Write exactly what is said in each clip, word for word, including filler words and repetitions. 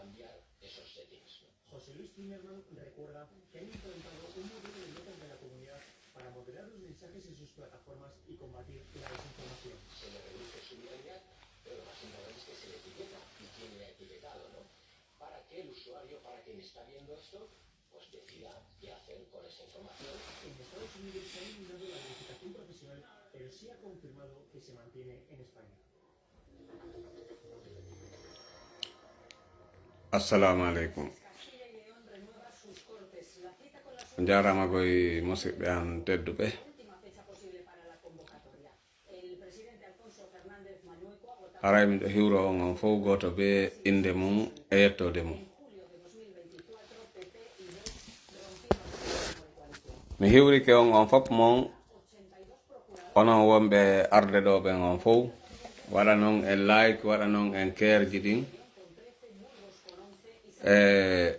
Cambiar esos settings, ¿no? José Luis Timerman recuerda que han implantado un modelo de notas de la comunidad para moderar los mensajes en sus plataformas y combatir la desinformación. Se le reduce su viralidad, pero lo más importante es que se le etiqueta y quién le ha etiquetado, ¿no? Para que el usuario, para quien está viendo esto, pues decida qué hacer con esa información. En Estados Unidos se ha eliminado la verificación profesional, pero sí ha confirmado que se mantiene en España. Assalamu aleykum. On njaaraama koy, musidɓe am tedduɓe. Haray miɗo hiwro on, on fow gooto bee innde mum e yettoode mum. Mi hiwrike on, on fop mon, onon wonɓe arde ɗo ɓen on fow. Waɗa non en like, waɗa non en keerji ɗin. E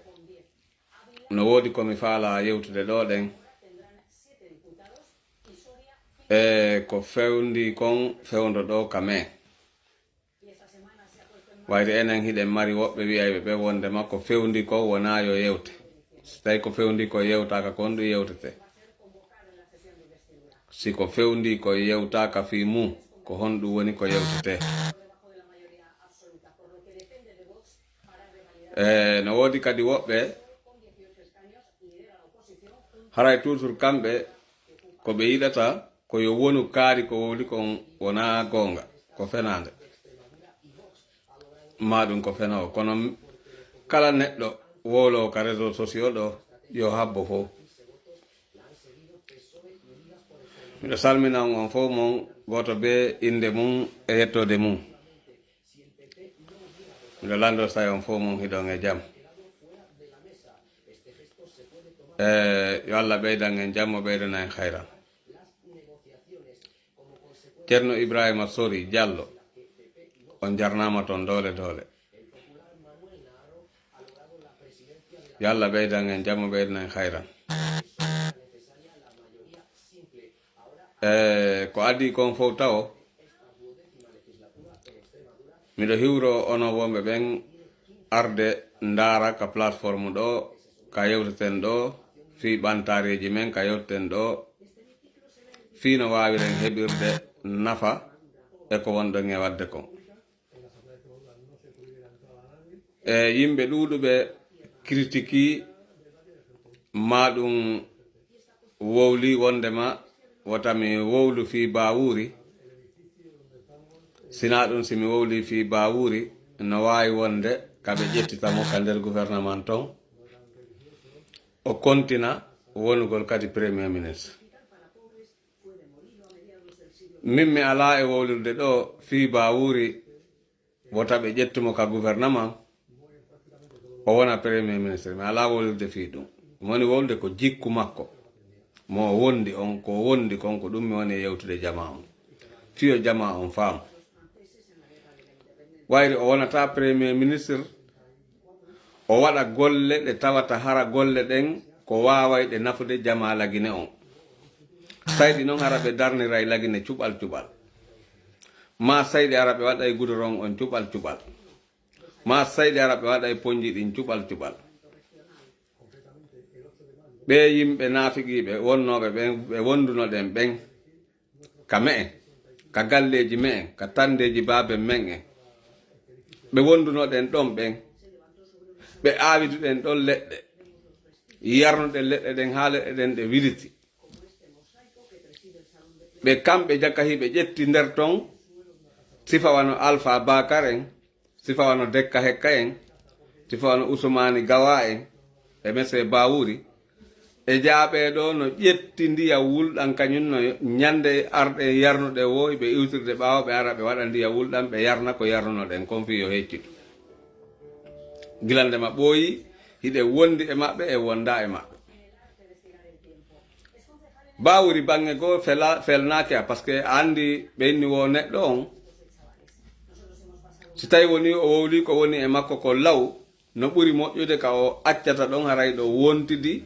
no woodi ko mi faala yewtude ɗo ɗen. E ko fewndi kon fewndo ɗo ka me. Wayde enen hiɗen mari woɓɓe wi'ayɓe ɓe wondema ko fewndi ko wonaa yo yewte. Si tawi ko fewndi ko yewtaaka, ko honɗum yewtete? Si ko fewndi ko yewtaaka fii mum, ko honɗum woni ko yewtete? E no woodi kadi woɓɓe, haray toujours kamɓe ko ɓe yiɗata ko yo wonu kaari ko wowli kon wonaa goonga, ko fenaande. Maa ɗum ko fenoowo. Kono kala neɗɗo wowloowo ka réseaux sociaux ɗo, yo habbo fow. Miɗo salmina on, on fow mon, gooto bee innde mum e yettoode mum. Miɗo lanndoo tawi on fow mon hiɗon e jam. E yo Allah ɓeydan en jam, o ɓeydana en hayran. Ceerno Ibrahima Sori Jallo, on njarnaama ton doole doole. Yo Allah ɓeydan en jam, o ɓeydana en hayran. E ko adii kon fow tawo, miɗo hiwro onon wonɓe ɓen arde ndaara ka plateforme ɗo, ka yewteten ɗo, fii ɓantaareeji men, ka yewteten ɗo, fii no waawiren heɓirde nafa e ko wonɗon e waɗde kon. E yimɓe ɗuuɗuɓe critique maa ɗum wowli wondema wota mi wowlu fii Baawuri. Sinaa ɗum, si mi wowli fii Baawuri, no waawi wonde ka ɓe ƴettita mo ka nder gouvernement ton, o kontina wonugol kadi premier ministre. Min mi alaa e wowlirde ɗo fii Baawuri wota ɓe ƴettu mo ka gouvernement, o wona premier ministre. Mi alaa wowlirde fii ɗum. Mi woni wowlude ko jikku makko, mo o wondi on, ko o wondi kon, ko ɗum mi woni e yewtude jamaa on, fii yo jamaa on faamu. Wayri o wonata premier ministre, o waɗa golle ɗe tawata hara golle ɗen ko waaway ɗe nafude jamaa Lagine on. Sayɗi non hara ɓe darniray Lagine cuɓal cuɓal. Maa sayɗi hara ɓe waɗay gudoron on cuɓal cuɓal. Maa sayɗi hara ɓe waɗay ponji ɗin cuɓal cuɓal. Ɓee yimɓe naafiqiiɓe wonnooɓe ɓen, ɓe wondunoɗen ɓen ka me'e, ka galleeji me'e, ka tanndeeji baaben men en. Ɓe wondunoɗen ɗon ɓen, ɓe aawiduɗen ɗon leɗɗe, yarnuɗen leɗɗe ɗen haa leɗɗe ɗen ɗe wiliti. Ɓe kamɓe jakahi ɓe ƴetti nder ton sifa wano Alfa Bakar en, sifa wano Dekka Hekka en, sifa wano Usumani Gawa en, e Mese Bawuri. E jaaɓee ɗo no ƴetti ndiyam wulɗam kañum no ñande arɗe yarnuɗe woo, ɓe iwtirde ɓaawo ɓe ara ɓe waɗa ndiyam wulɗam ɓe yarna ko yarnunoɗen kon fii yo heccitu. Gila ndema ɓooyi, hiɗe wondi e maɓɓe e wonda e maɓɓe. Bawuri baŋŋe goo fela-, felnaaki a, parce que a anndi ɓe inni wo neɗɗo on. Si tawi woni o wowli ko woni e makko ko law, no ɓuri moƴƴude ka o accata ɗon haray ɗo wontidi,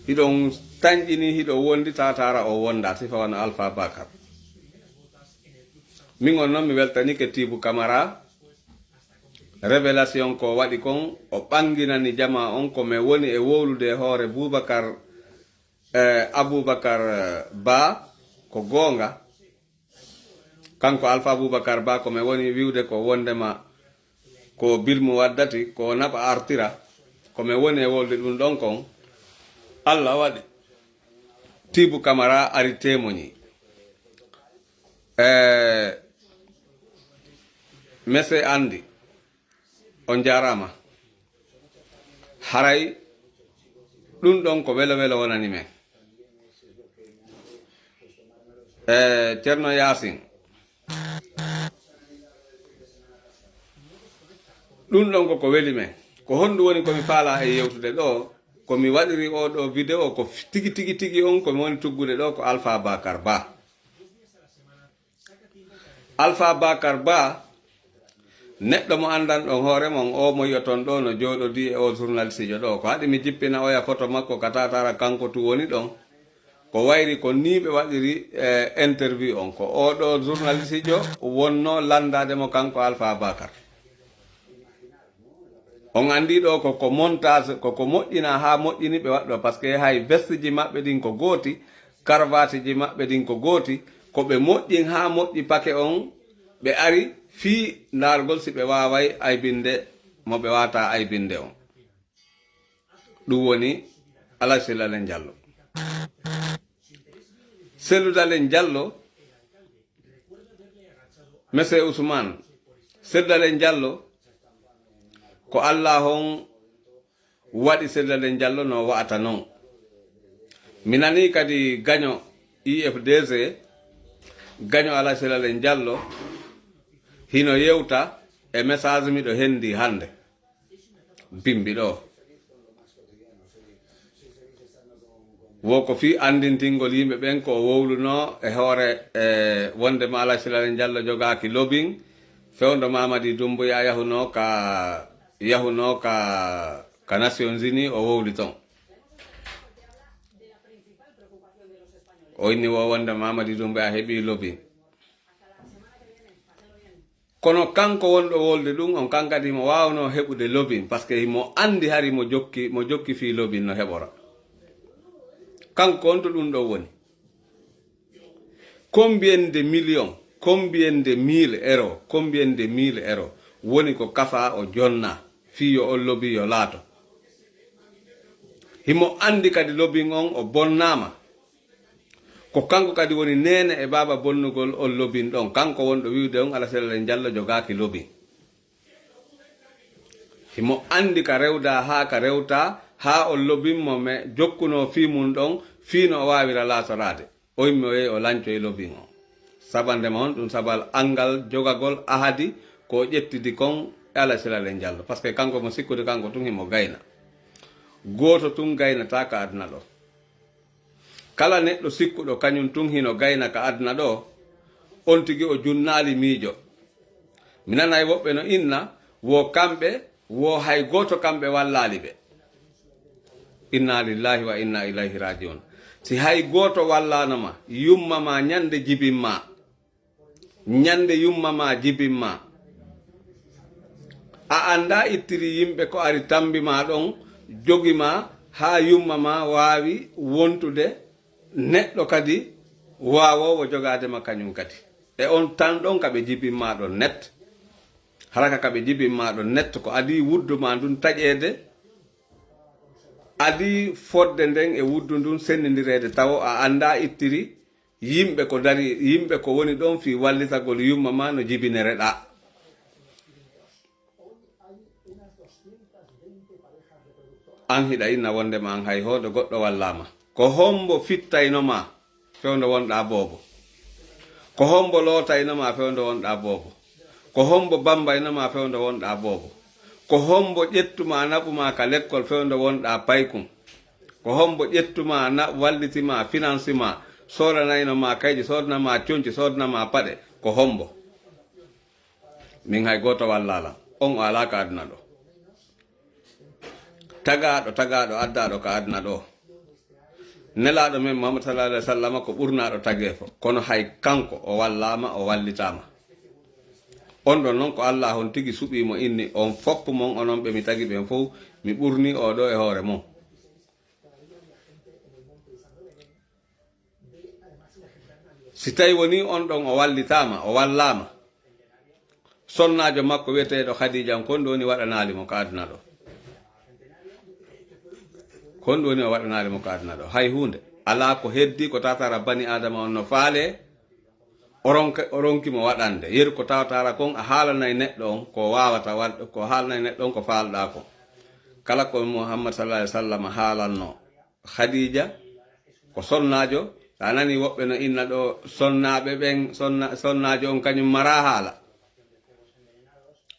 hiɗon tanƴini, hiɗo wondi, tataara o wonda, sifa wano Alpha Bakar. Min on non mi weltanike Tiibu Kamara, Révélation ko waɗi kon, o ɓanginani jamaa on ko mi woni e wowlude e hoore Boubacar, eh, Aboubacar, eh, Ba, ko goonga. Kanko Alpha Boubacar Ba, ko mi woni wiwde ko wondema ko Birmu waddati, ko naɓa artira, ko mi woni e wolde ɗum ɗon kon. Allah waɗi. Tibu Camara ari témoigner. Eh, monsieur Andy, on jaaraama. Haray ɗum ɗon ko welo welo wonani men. Eh, Ceerno Yaasin, ɗum ɗon ko ko weli men. Ko honɗum woni ko mi faalaa e yewtude ɗo? Ko mi waɗiri oo ɗoo vidéo ko f-, tigi, tigi, tigi on ko mi woni tuggude ɗo ko Alpha Bakar Ba. Alpha Bakar Ba, neɗɗo mo anndan ɗon hoore mon, o mo yi'oton ɗo no jooɗodii e o journalistejo ɗo. Ko haɗi mi jippina oya photo makko ka taatara, kanko tun woni ɗon. Ko wayri ko nii ɓe waɗiri, eh, interview on. Ko o ɗo journalistejo wonno lanndaade mo kanko Alpha Bakar. On anndi ɗo ko, ko montage, ko, ko moƴƴina haa moƴƴini ɓe waɗɗo, parce que hay vesteji maɓɓe ɗin ko gooti, karvatiji maɓɓe ɗin ko gooti, ko ɓe moƴƴin haa moƴƴi pake on, ɓe ari fii ndaargol si ɓe waaway aybinde mo ɓe waawataa aybinde on. Ɗum woni Alhaji Sellu Dalein Diallo. Sellu Dalein Diallo, Monsieur Ousmane, Sellu Dalein Diallo, ko Allah on waɗi Sellu Dalein Diallo no wa'ata non. Mi nanii kadi gaño I F D G, gaño Alhaji Sellu Dalein Diallo, hino yewta e message miɗo hendi hannde. Bimbi ɗo. Wo ko fii anndintingol yimɓe ɓen ko o wowluno e hoore, e, wonde ma Alhaji Sellu Dalein Diallo jogaaki lobin, fewndo Mamadi Doumbouya yahuno ka, yahuno ka, ka Nations Unies, o wowli ton. O inni wo wonde Mamadi Doumbouya heɓi lobin. Kono kanko wonɗo wolde ɗum on, kan kadi himo waawno heɓude lobin, parce que himo anndi hari mo jokki, mo jokki fii lobin no heɓora. Kanko on to ɗum ɗo woni. Combien de millions, combien de mille euros, combien de mille euros woni ko kafa o jonna fii yo on lobi yo laato? Himo anndi kadi lobin on o bonnaama. Ko kanko kadi woni neene e baaba bonnugol on lobin ɗon. Kanko wonɗo wi'ude on Alhaji Sellu Dalein Diallo jogaaki lobin. Himo anndi ka rewda haa ka rewta, haa on lobin mo me jokkuno fii mun ɗon, fii no o waawira laasoraade. O yimmi o yehi o lancoyi lobin on. Sabandema on ɗum sabal anngal jogagol ahadi ko o ƴettidi kon e Alhaji Sellu Dalein Diallo. Parce que kanko mo sikkude kanko tun himo gayna. Gooto tun gaynata ka aduna ɗo. Kala neɗɗo sikkuɗo kañum tun hino gayna ka aduna ɗo, on tigi o junnaali miijo. Mi nanay woɓɓe no inna, wo kamɓe, wo hay gooto kamɓe wallaali ɓe. Inna lillahi wa inna ilayhi raji'un. Si hay gooto wallaano ma, yumma ma ñande jibin ma. Ñande yumma ma jibin ma. A anndaa ittiri yimɓe ko ari tambi ma ɗon, jogi ma, haa yumma ma waawi wontude neɗɗo kadi waawoowo jogaade ma kañum kadi. E on tan ɗon ka ɓe jibin ma ɗon net. Hara ka ka ɓe jibin ma ɗon net, ko adii wuddu ma ndun taƴeede, adii fodde nden e wuddu ndun sennindireede, tawo a anndaa ittiri yimɓe ko dari, yimɓe ko woni ɗon fii wallitagol yumma ma no jibinereɗaa. An hiɗa inna wondema an hay hoodo goɗɗo wallaama. Ko hombo fittayno ma fewndo wonɗaa boobo? Ko hombo lootayno ma fewndo wonɗaa boobo? Ko hombo bambayno ma fewndo wonɗaa boobo? Ko hombo ƴettuma naɓuma ka lekkol fewndo wonɗaa paykun? Ko hombo ƴettuma na-, wallitima, finansi ma, soodanayno ma kayji, soodana ma conci, soodana ma paɗe? Ko hombo? Min hay gooto wallaala. On o alaa ka aduna ɗo. Tagaaɗo, tagaaɗo, addaaɗo ka aduna ɗo. Nelaaɗo men Muhammad sallallahu alaihi wasallam ko ɓurnaaɗo tageefo. Kono hay kanko o wallaama, o wallitaama. On ɗon non ko Allah on tigi suɓii mo inni on fof mon onon ɓe mi tagi ɓen fof, mi ɓurnii oo ɗoo e hoore mon. Si tawi wonii on ɗon o wallitaama, o wallaama, sonnaajo makko wi'eteeɗo Khadija on, ko honɗum woni waɗanaali mo ka aduna ɗoo? Ko honɗum woni o waɗanaali mo ka aduna ɗoo? Hay huunde. Alaa ko heddii ko tawata hara bani Aadama on no faalee, o ronka, o ronki mo waɗande. Yeru ko tawata hara kon a haalanay neɗɗo on ko waawata waɗ-, ko haalanay neɗɗo on ko faalɗaa kon. Kala ko Muhammad sallallahu alaihi wasallam haalanno Khadija ko sonnaajo, a nani woɓɓe no inna ɗoo sonnaaɓe ɓen, sonna-, sonnaajo on kañum maraa haala.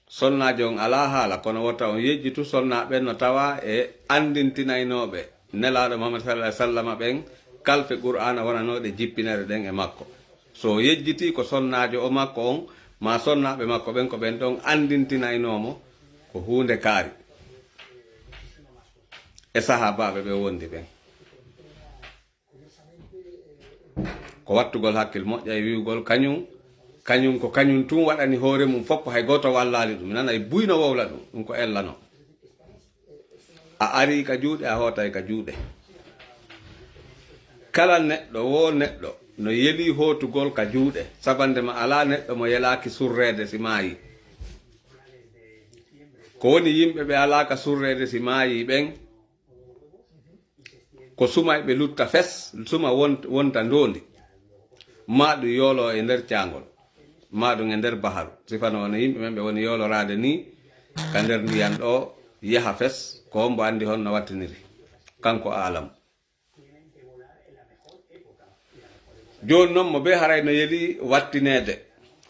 Sonnaajo on alaa haala, kono wota on yejjitu sonnaaɓe ɓen no tawa e anndintinaynooɓe Nelaaɗo Muhammad sallallahu alaihi wasallam ɓen kalfe Qur'aana wonanooɗe jippinere ɗen e makko. So o yejjitii ko sonnaajo o makko on, maa sonnaaɓe makko ɓen ko ɓen ɗon anndintinaynoo mo, ko huunde kaari e sahaabaaɓe ɓe wondi ɓen. Ko wattugol hakkil moƴƴa e wi'ugol kañum, kañum ko kañum tun waɗani hoore mum fof, hay gooto wallaali ɗum. Mi nana e buy no wowla ɗum, ɗum ko ella non. A arii ka juuɗe, a hootay ka juuɗe. Kala neɗɗo, woo neɗɗo, no yelii hootugol ka juuɗe, sabande ma alaa neɗɗo mo yelaaki surreede si maayii. Ko woni yimɓe ɓe alaa ka surreede si maayii ɓen, ko suma ɓe lutta fes, suma won-, wonta ndoondi. Maa ɗum yoolo e nder caangol, maa ɗum e nder baharu. Sifano wano yimɓe men ɓe woni yooloraade nii, ka nder ndiyan ɗoo, yaha fes, ko hombo anndi honno wattiniri. Kanko aalam. Jooni non mo bee haray no yeli wattineede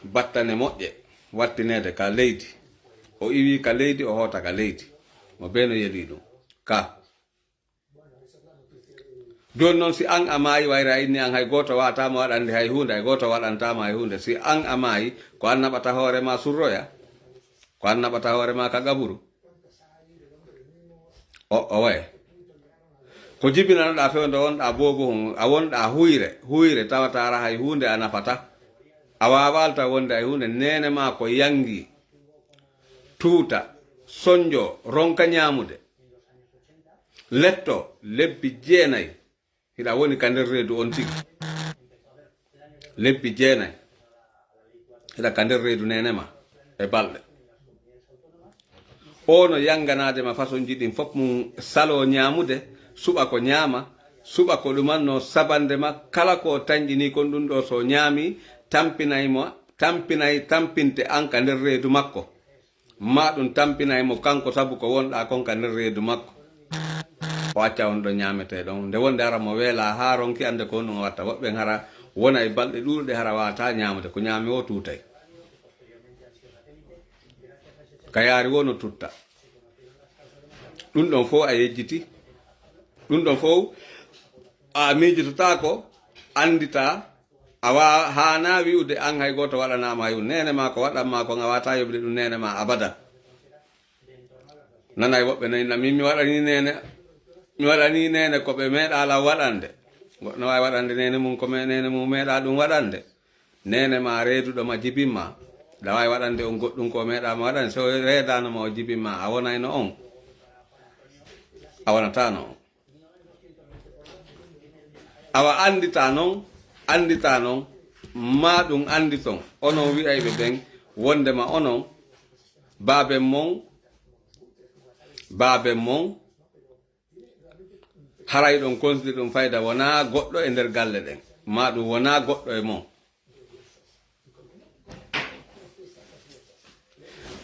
battane moƴƴe, wattineede ka leydi. O iwi ka leydi, o hoota ka leydi. Mo bee no yeli ɗum. Ka. Jooni non si an a maayi, wayra inni an hay gooto waataama waɗande hay huunde, hay gooto waɗantaama hay huunde. Si an a maayi, ko an naɓata hoore ma surroya? Ko an naɓata hoore ma ka gaburu? O, o waye. Ko jibinanoɗaa fewndo wonɗaa boobo hun, a wonɗaa huyre, huyre tawata ara hay huunde a nafata. A waawaalta wonde hay huunde, neene ma ko yangi, tuuta, sonjo, ronka ñaamude. Letto, lebbi jeenay. Hiɗa woni ka nder reedu on tigi. Lebbi jeenay. Hiɗa ka nder reedu neene ma e balɗe. O no yanganaade ma fasonji ɗin fof mum salo ñaamude, suɓa ko ñaama, suɓa ko ɗumanno sabande ma, kala ko o tanƴini kon ɗum ɗo so ñaami, tampinay mo, tampinay, tampinte an ka nder reedu makko. Ma ɗum tampinay mo kanko sabu ko wonɗaa kon ka nder reedu makko. O acca on ɗon ñaametee ɗon. Nde wonde hara mo weelaa haa ronki annde ko honɗum o watta. Woɓɓen hara wona e balɗe ɗuuɗuɗe hara waawataa ñaamude. Ko ñaami o tuutay. Ka yaari wo no tutta. Ɗum ɗon fof a yejjiti. Ɗum ɗon fof a miijototaako, annditaa. Awa haanaa wi'ude an hay gooto waɗanaama hay huunde. Neene maa ko waɗan maa kon, a waawataa yoɓude ɗum neene maa abadan. Nanay woɓɓe no inna, min mi waɗanii neene, mi waɗanii neene ko ɓe meeɗaa lan waɗande. Goɗɗo no waawi waɗande neene mum ko me-, neene mum meeɗaa ɗum waɗande. Neene maa reeduɗo ma jibin ma. Ɗa waawi waɗande on goɗɗum ko o meeɗaa ma waɗande. So o reedaano ma o jibin ma, a wonayno on. A wonataano on. Awa anndita non, anndita non, ma ɗum annditon, onon wi'ayɓe ɓen, wondema onon, baaben mon, baaben mon, haray ɗon konsdi ɗum fayda wonaa goɗɗo e nder galle ɗen, ma ɗum wonaa goɗɗo e mon.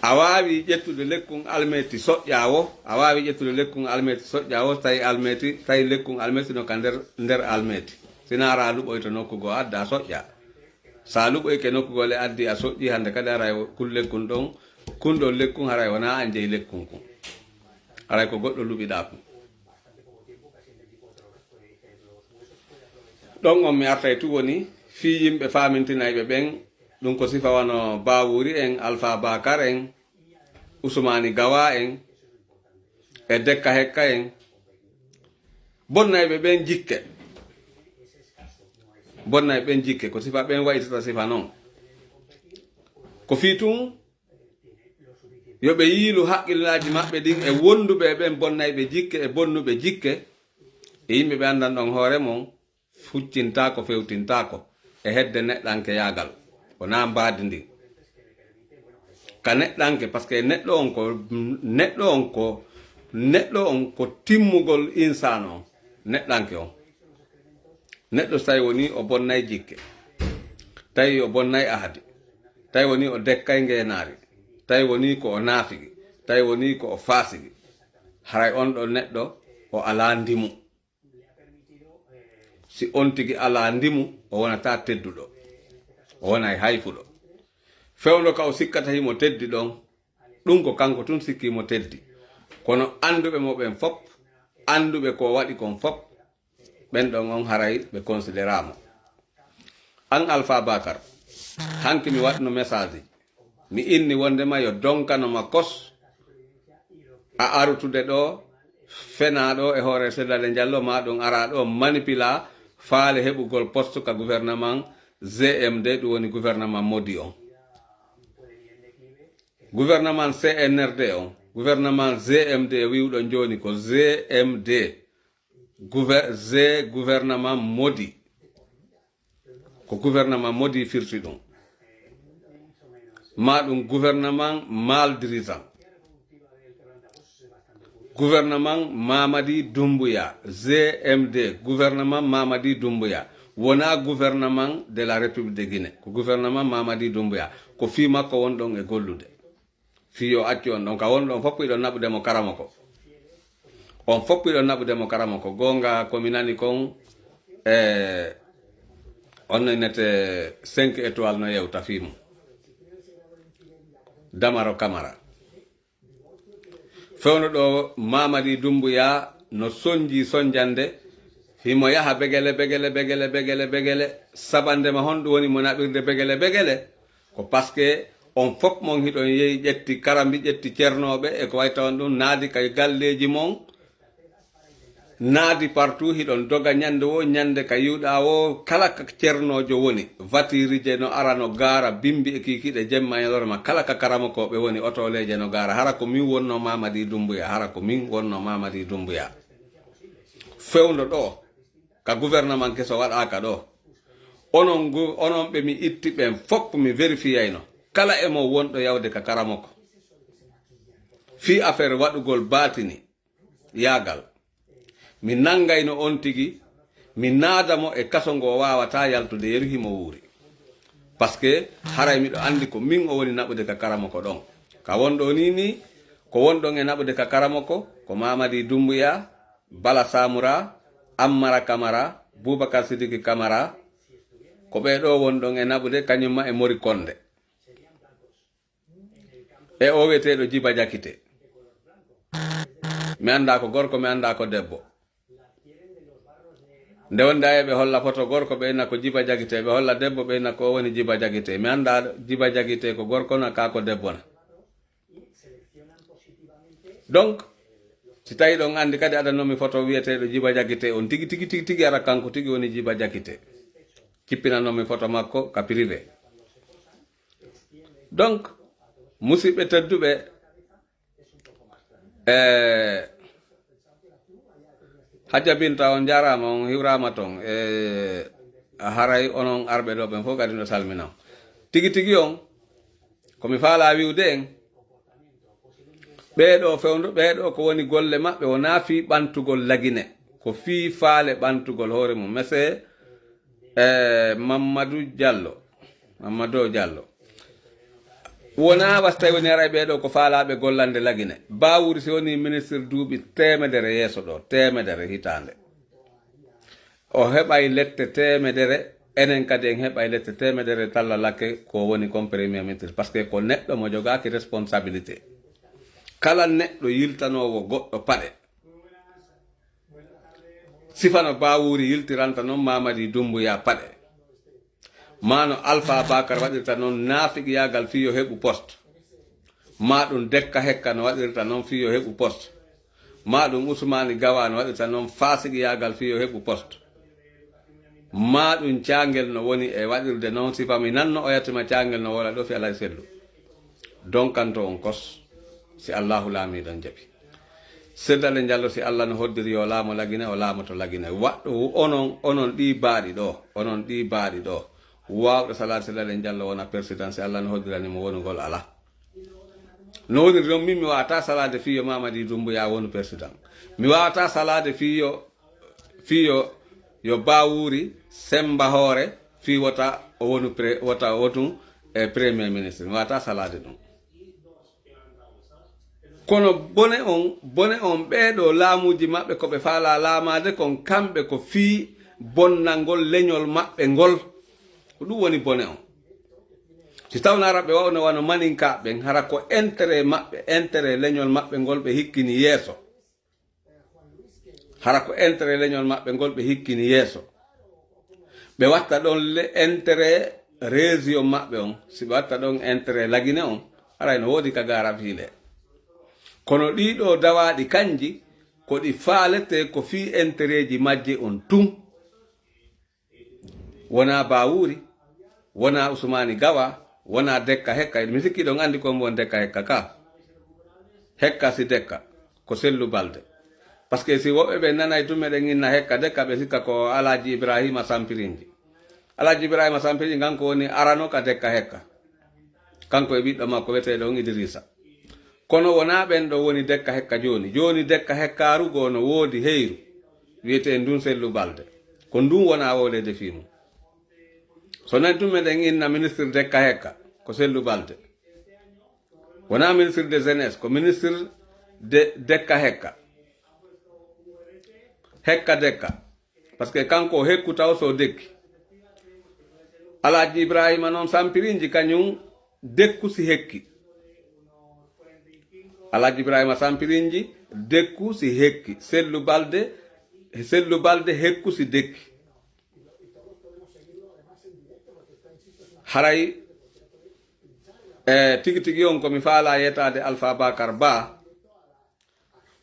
A waawi ƴettude lekkun almeti soƴƴa wo, a waawi ƴettude lekkun almeti soƴƴa wo, tawi almeti, tawi lekkun almeti no ka nder, nder almeti. Sinaa ra luɓoyto nokku goo adda a soƴƴa. Sa luɓoyke nokku goo le addi a soƴƴi, hande kadi haray kun lekkun ɗon, kun ɗon lekkun haray wonaa an jeyi lekkun kun. Haray ko goɗɗo luɓiɗaa kun. Ɗon on mi artay tun woni fii yimɓe faamintinayɓe ɓen, ɗum ko sifa wano Baawuri en, Alfaa Baakar en, Usumaani Gawa en, e Dekka Hekka en. Bonnayɓe ɓen jikke. Bonnayɓe ɓen jikke, ko sifa ɓen wayitata sifa non. Ko fii tun Yo ɓe yiilu haqqillaaji maɓɓe ɗin e wonduɓe e ɓen bonnayɓe jikke e bonnuɓe jikke, e yimɓe ɓe anndan ɗon hoore mon, fuccintaako, fewtintaako e hedde neɗɗankeyaagal, wonaa mbaadi ndin. Ka neɗɗanke, parce que neɗɗo on ko, neɗɗo on ko, neɗɗo on ko timmugol insaano on, neɗɗanke on. Neɗɗo so tawi wonii o bonnay jikke, tawi o bonnay ahadi, tawi wonii o dekkay ngeenaari, tawi wonii ko o naafigi, tawi wonii ko o faasigi, haray on ɗon neɗɗo o alaa ndimu. Si on tigi alaa ndimu, o wonataa tedduɗo, o wonay hayfuɗo. Fewndo ka o sikkata himo teddi ɗon, ɗun ko kanko tun sikki himo teddi. Kono annduɓe mo ɓen fop, annduɓe ko waɗi kon fop, ɓen ɗon on haray ɓe considéraa mo. An Alpha Bakar, hanki mi waɗno message, mi inni wondema yo donkano ma kos, a arutude ɗo, fenaa ɗo e hoore Seddale Jallo, ma ɗum araa ɗo manipula faale heɓugol poste ka gouvernement G M D, ɗum woni gouvernement Modi on. Gouvernement C N R D on, gouvernement G M D wi'uɗon jooni ko G M D. Gouver-, G gouvernement Modi. Ko gouvernement Modi firti ɗum. Ma ɗum gouvernement mal dirigeant. Gouvernement Mamadi Doumbouya, G M D, gouvernement Mamadi Doumbouya. Wonaa gouvernement de la République de Guinée. Ko gouvernement Mamadi Doumbouya. Ko fii makko won ɗon e gollude. Fii yo accu on ɗon. Ka won ɗon fof hiɗon naɓude mo Karamoko. On fof hiɗon naɓude mo Karamoko. Goonga ko mi nani kon, e, on no innete cinq étoiles no yewta fii mum. Damaro Camara. Fewndo ɗo Mamadi Doumbouya no sonji sonjande, himo yaha begele, begele, begele, begele, begele, sabande ma honɗum woni mo naɓirde begele, begele? Ko parce que on fof mon hiɗon yehi ƴetti karambi, ƴetti cernooɓe e ko wayi ton ɗum, naadi kay galleeji mon, naadi partout, hiɗon doga ñande wo ñande ka yiwɗa wo, kala ka cernoojo woni, vatiirije no ara no gaara, bimbi e kiikiiɗe jemma e lorma, kala ka karamokooɓe woni, otooleeje no gaara. Hara ko min wonno Mamadi Doumbouya, hara ko min wonno Mamadi Doumbouya. Fewndo ɗo, ka gouvernement keso waɗaaka ɗo. Onon ngu-, onon ɓe mi itti ɓen fof mi vérifiayno. Kala e mo wonɗo yawde ka Karamoko. Fii affaire waɗugol baatini yaagal. Mi nanngayno on tigi, mi naada mo e kaso ngo waawataa yaltude yeru himo wuuri. Parce que haray miɗo anndi ko min o woni naɓude ka Karamoko ɗon. Ka won ɗo ni ni, ko won ɗon e naɓude ka Karamoko, ko Mamadi Doumbouya, Bala Samura, Ammara Kamara, Boubacar Sidiki Kamara, ko ɓee ɗo won ɗon e naɓude, kañum ma e Mori Konde. E o wi'eteeɗo Jiba Jakite. Mi anndaa ko gorko, mi anndaa ko debbo. Nde wonde aye ɓe holla foto gorko, ɓe ina ko Jiba Jakite, ɓe holla debbo, ɓe ina ko o woni Jiba Jakite. Mi anndaa Jiba Jakite ko gorko na, kaa ko debbo na. Donc, si tawi ɗon anndi kadi adannomi foto wi'eteeɗo Jiba Jakite, on tigi, tigi, tigi, tigi ara kanko tigi woni Jiba Jakite. Cippinannomi foto makko ka privé. Donc, musidɓe tedduɓe, e, Hajja Binta, on jaaraama, on hiwraama ton. E, haray onon arɓe ɗo ɓen fof kadi no salminam. Tigi tigi on, ko mi faalaa wi'ude en, ɓee ɗo fewndo, ɓee ɗo ko woni golle maɓɓe, wonaa fii ɓantugol Lagine, ko fii faale ɓantugol hoore mum. Monsieur, e, Mamadou Diallo, Mamadou Diallo. Wonaa wasi tawi woni haray ɓee ɗo ko faalaaɓe gollande Lagine. Bawuri si woni ministre duuɓi teemedere yeeso ɗo, teemedere hitaande. O heɓay lette teemedere, enen kadi en heɓay lette teemedere talla lakke ko woni kon premier ministre. Parce que ko neɗɗo mo jogaaki responsabilité. Kala neɗɗo yiltanoowo goɗɗo paɗe. Sifano Bawuri yiltiranta non Mamadi Doumbouya paɗe. Maa no Alpha Bakar waɗirta non naafiqiyaagal fii yo heɓu poste. Maa ɗum Dekka Hekka no waɗirta non fii yo heɓu poste. Maa ɗum Usmaani Gawa no waɗirta non faasiqiyaagal fii yo heɓu poste. Maa ɗum Caangel no woni e waɗirde non, sifa mi nanno o yettima Caangel no wola ɗo fi alay sellu. Donkanto on kos. Si Allaahu laamiiɗo on jaɓi. Seddale Jallo, si Alla no hoddiri yo laamo Lagine, o laamoto Lagine. Waɗɗo onon, onon ɗii baaɗi ɗoo, onon ɗii baaɗi ɗoo, waawɗo salaade Seddale Jallo wona persidan, si Alla no hoddirani mo wonugol, alaa. No woniri non, min mi waawataa salaade fii yo Mamadi Dumbuya wonu persidan. Mi waawataa salaade fii yo, fii yo, yo Bawuri Semba Hoore fii wota o wonu pre-, wota o wotun e premier ministre. Mi waawataa salaade ɗum. Kono bone on, bone on, ɓee ɗoo laamuuji maɓɓe ko ɓe faalaa laamaade kon, kamɓe ko fii bonnangol leñol maɓɓe ngol. Ko ɗum woni bone on. Si tawno ara ɓe wawno wano maninka ɓen, hara ko intérêt maɓɓe, intérêt leñol maɓɓe ngol ɓe hikkini yeeso. Hara ko intérêt leñol maɓɓe ngol ɓe hikkini yeeso. Ɓe watta ɗon le intérêt région maɓɓe on, si ɓe watta ɗon intérêt Lagine on, haray no woodi ka gaara fiile. Kono ɗii ɗoo dawaaɗi kanji, ko ɗi faaletee ko fii intérêtji majji on tun. Wonaa Bawuri, wonaa Usmaani Gawa, wonaa Dekka Hekka. Mi sikki ɗon anndi ko woni Dekka Hekka ka. Hekka si Dekka, ko Sellu Balde. Parce que si woɓɓe ɓe nanay tun meɗen inna Hekka Dekka, ɓe sikka ko Alaaji Ibrahima Sampirinji. Alaaji Ibrahima Sampirinji kanko woni arano ka Dekka Hekka. Kanko e ɓiɗɗo makko wiyeteeɗo on Idrisa. Kono wonaa ɓen ɗoo woni Dekka Hekka jooni. Jooni Dekka Hekkaaru goo no woodi heyru wiyetee ndun Sellu Balde. Ko ndun wonaa wowleede fii mun. So nan tun meɗen inna ministre Dekka Hekka, ko Sellu Balde. Wonaa ministre de jeunesse, ko ministre de Dekka Hekka. Hekka Dekka. Parce que kanko o hekku taw so dekki. Alaaji Ibrahima non Sampirinji kañum dekku si hekki. Alaaji Ibrahima Sampirinji dekku si hekki. Sellu Balde, Sellu Balde hekku si dekki. Haray, e, tigi tigi on ko mi faalaa yeetaade Alpha Bakar Ba,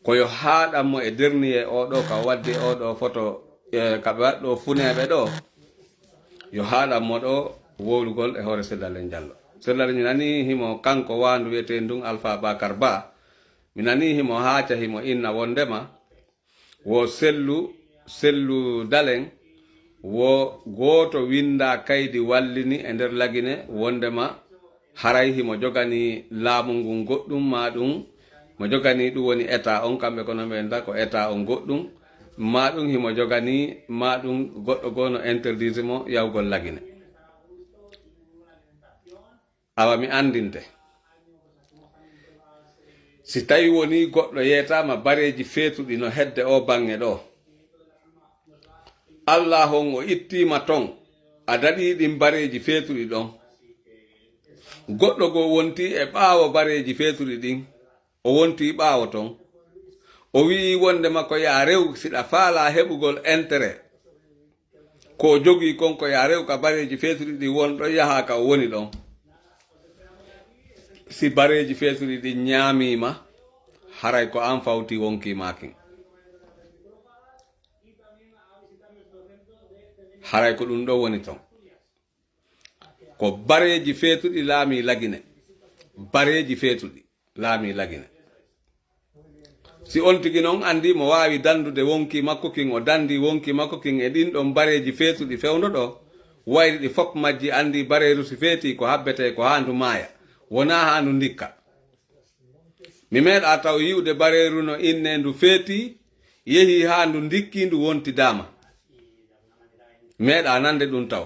ko yo haaɗan mo e dernier oo ɗoo, ka o waddi oo ɗoo foto, e, ka ɓe waɗi ɗoo funeeɓe ɗoo. Yo haaɗan mo ɗoo wowlugol e hoore Seddalen Jallo. Seddalen nanii himo kanko waandu wiyetee ndun Alpha Bakar Ba. Mi nanii himo haaca, himo inna wonndema wo Sellu, Sellu Dalen, wo gooto winndaa kaydi wallini e nder Lagine wonndema haray himo joganii laamu ngun goɗɗum, maa ɗum mo joganii ɗum woni État on, kamɓe ko no ɓe winnda ko État on goɗɗum, maa ɗum himo joganii, maa ɗum goɗɗo goo no interdire mo yahugol Lagine. Awa mi anndinte. Si tawii wonii goɗɗo yeetaama bareeji feetuɗi no hedde oo baŋŋe ɗoo, Allaahu on o ittiima ton, a daɗii ɗin bareeji feetuɗi ɗon. Goɗɗo goo wontii e ɓaawo bareeji feetuɗi ɗin, o wontii ɓaawo ton. O wi'ii wonndema ko yaa rew, si ɗa faalaa heɓugol intérêt, ko o jogii kon ko yaa rew ka bareeji feetuɗi ɗin won ɗon, yahaa ka o woni ɗon. Si bareeji feetuɗi ɗin ñaamiima, haray ko an fawtii wonkii maa kin. Haray ko ɗum ɗoo woni ton. Ko bareeji feetuɗi laamii Lagine. Bareeji feetuɗi laamii Lagine. Si on tigi non anndi mo waawi danndude wonkii makko kin, o danndii wonkii makko kin e ɗin ɗon bareeji feetuɗi fewndo ɗoo, wayri ɗi fof majji anndii bareeru si feetii ko habbetee ko haa ndu maaya, wonaa haa ndu ndikka. Mi meeɗaa taw yi'ude bareeru no innee ndu feetii, yehii haa ndu ndikkii, ndu wontidaama. Mi meeɗaa nande ɗum taw.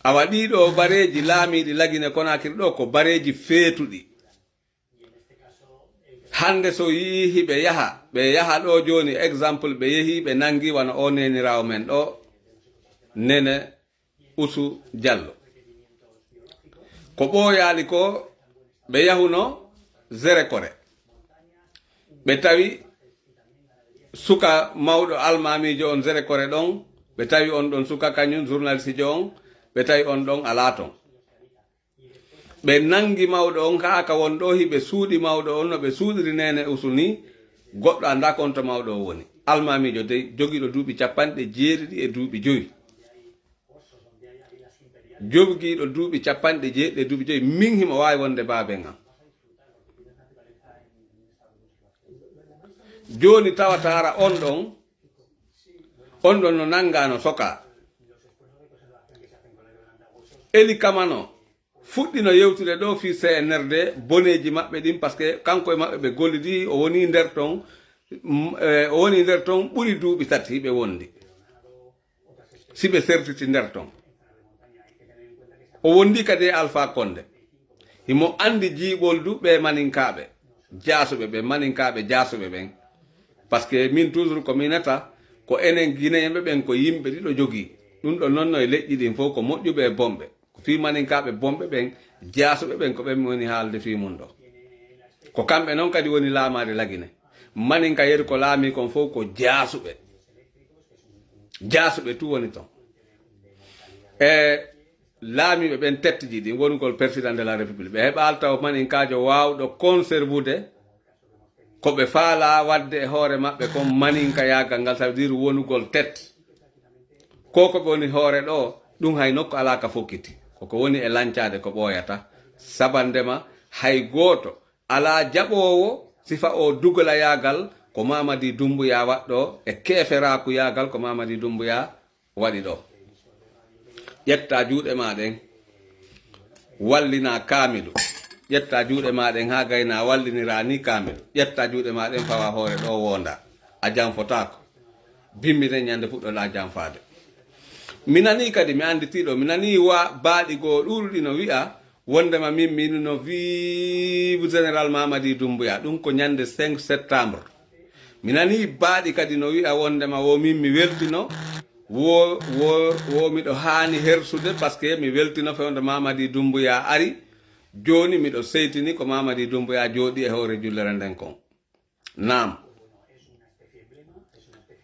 Awa ɗii ɗoo bareeji laamiiɗi Lagine Konaakiri ɗoo ko bareeji feetuɗi. Hannde so yi'ii hiɓe yaha, ɓe yaha ɗoo jooni, exemple, ɓe yehii, ɓe nanngi wano oo neeniraawo men ɗoo, Nene Usu Jallo. Ko ɓooyaali ko ɓe yahuno Zerekore. Ɓe tawi suka mawɗo almaamiijo on Zerekore ɗon, ɓe tawi on ɗon suka kañum journalistejo on, ɓe tawi on ɗon alaa ton. Ɓe nanngi mawɗo on haa ka won ɗoo, hiɓe suuɗi mawɗo on no ɓe suuɗiri Neene Usu nii, goɗɗo anndaa ko on to mawɗo on woni. Almaamiijo dey jogiiɗo duuɓi capanɗe jeeɗiɗi e duuɓi jowi. Jogiiɗo duuɓi capanɗe jeeɗiɗi e duuɓi jowi, min himo waawi wonde baaben am. Jooni tawata ara on ɗon, on ɗon no nanngaa, no sokaa. Eli Kamano fuɗɗino yewtude ɗo fii C N R D, boneeji maɓɓe ɗin, parce que kanko e maɓɓe ɓe gollidi, o woni nder ton, mm, eh, o woni nder ton ɓuri duuɓi tati ɓe wondi. Si ɓe sertiti nder ton. O wondi kadi e Alpha Condé. Himo anndi jiiɓol du ɓe maninkaaɓe jaasuɓe ɓe, maninkaaɓe jaasuɓe ɓen. Parce que min toujours ko minata, ko enen Guinéen ɓe ɓen ko yimɓe ɗiɗo jogii. Ɗum ɗo non no e leƴƴi ɗin fof ko moƴƴuɓe e bonɓe. Ko fii maninkaaɓe bonɓe ɓen, jaasuɓe ɓen ko ɓen mi woni haalde fii mum ɗo. Ko kamɓe non kadi woni laamaade Lagine. Maninka yeri ko laamii kon fof ko jaasuɓe. Jaasuɓe tu woni ton. E laamiiɓe ɓen tettiji ɗin, wonugol président de la République. Ɓe heɓaali taw maninkaajo waawɗo conservude ko ɓe faalaa waɗde e hoore maɓɓe kon maninkayaagal ngal, ça veut dire wonugol tet. Ko ko ɓe woni hoore ɗo, ɗum hay nokku alaa ka fokkiti. Ko ko woni e lancaade ko ɓooyata. Sabandema hay gooto alaa jaɓoowo sifa o dugolayaagal ko Mamadi Doumbouya waɗɗo e keeferaakuyaagal ko Mamadi Doumbouya waɗi ɗo. Ƴetta juuɗe ma ɗen, wallina kaamilu. Ƴetta juuɗe ma ɗen haa gayna walliniraa ni kaamilu. Ƴetta juuɗe ma ɗen fawa hoore ɗo wonda. A janfotaako. Bimminen ñande puɗɗoɗaa janfaade. Mi nanii kadi, mi annditiiɗo, mi nanii wa baaɗi goo ɗuuɗuɗi no wi'a, wondema min, min no vive Général Mamadi Doumbouya. Ɗum ko ñande cinq septembre. Mi nanii baaɗi kadi no wi'a wondema wo min mi weltino, wo, wo, wo miɗo haani hersude, parce que mi weltino fewndo Mamadi Doumbouya ari. Jooni miɗo seytini ko Mamadi Doumbouya jooɗi e hoore jullere nden kon. Naam.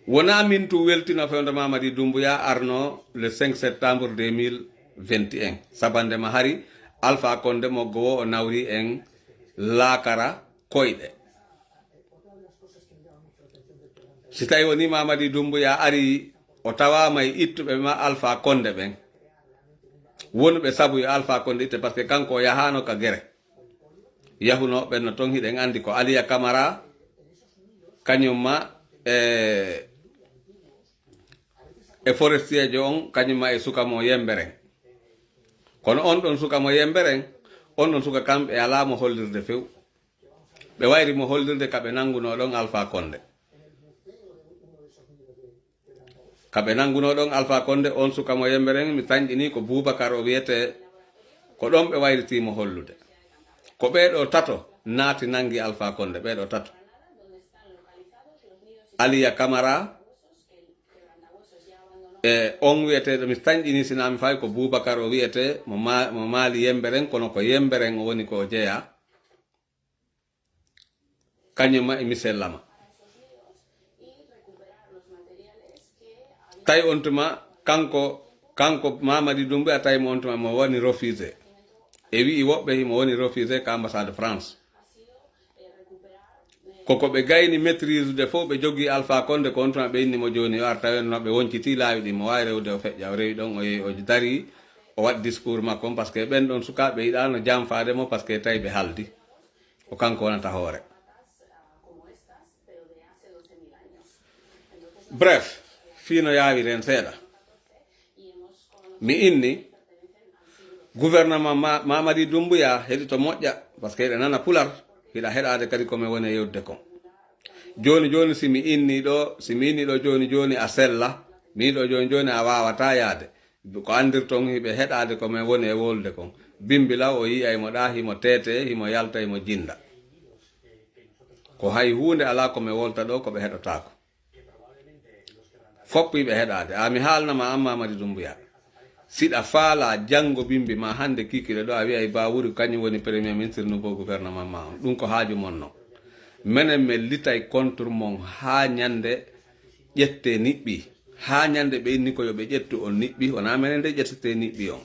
Wonaa min tun weltino fewndo Mamadi Doumbouya arno le cinq septembre deux mille vingt et un. Sabandema hari Alpha Condé moggo wo o nawri en laakara koyɗe. Si tawi woni Mamadi Doumbouya ari, o tawaama e ittuɓe ma Alpha Condé ɓen. Wonuɓe sabu yo Alpha Condé itte, parce que kanko o yahaano ka gere. Yahunooɓe no ton, hiɗen anndi ko Aliya Camara, kañum ma e, e forestier jo on, kañum ma e suka mo Yemberen. Kono on ɗon suka mo Yemberen, on ɗon suka kamɓe alaa mo hollirde few. Ɓe wayri mo hollirde ka ɓe nanngunoo ɗon Alpha Condé. Ka ɓe nanngunoo ɗon Alpha Condé, on suka mo Yemberen, mi tanƴini ko Boubacar o wiyetee, ko ɗon ɓe wayriti mo hollude. Ko ɓee ɗoo tato naati nanngi Alpha Condé, ɓee ɗoo tato. Aliya Camara, e on wiyeteeɗo, mi tanƴini, sinaa mi fay ko Boubacar o wiyetee, mo ma-, mo maali Yemberen, kono ko Yemberen o woni ko o jeyaa. Kañum ma e Michel Lama. Tawi on tuma kanko, kanko Mamadi Doumbouya, tawi mo on tuma mo woni refusé. E wi'i woɓɓe himo woni refusé ka ambassade France. Ko ko ɓe gayni maîtrise de fof ɓe jogii Alpha Condé, ko on tuma ɓe inni mo jooni o ar, tawi no ɓe wonciti laawi ɗi, mo waawi rewde o feƴƴa, o rewi ɗon, o yehi, o darii, o waɗi discours makko on, parce que ɓen ɗon sukaaɓe yiɗaano janfaade mo, parce que tawi ɓe haldi. Ko kanko wonata hoore. Bref, fii no yaawiren seeɗa. Mi inni gouvernement Ma-, Mamadi Doumbouya, heɗito moƴƴa, parce que hiɗa nana pular, hiɗa heɗaade kadi ko mi woni e yewtude kon. Jooni jooni, si mi inni ɗo, si mi inni ɗo jooni jooni a sella, mi inni ɗo jooni jooni a waawataa yaade. Ko anndirton hiɓe heɗaade ko men woni e wolude kon. Bimbi law o yi'ay mo ɗaa, himo teetee, himo yalta, himo jinnda. Ko hay huunde alaa ko men wolta ɗo ko ɓe heɗotaako. Fopp hiɓe heɗaade. A mi haalna ma, an Mamadi Doumbouya. Siɗa faalaa janngo bimbi ma hannde kikiɗe ɗo, a wi'ay Ba Wuri kañum woni premier ministre nouveau gouvernement ma on. Ɗum ko haaju mon non. Menen men litay contre mon haa ñannde ƴettee niɓɓi. Haa ñannde ɓe inni ko yo ɓe ƴettu on niɓɓi, wonaa menen de ƴettetee niɓɓi on.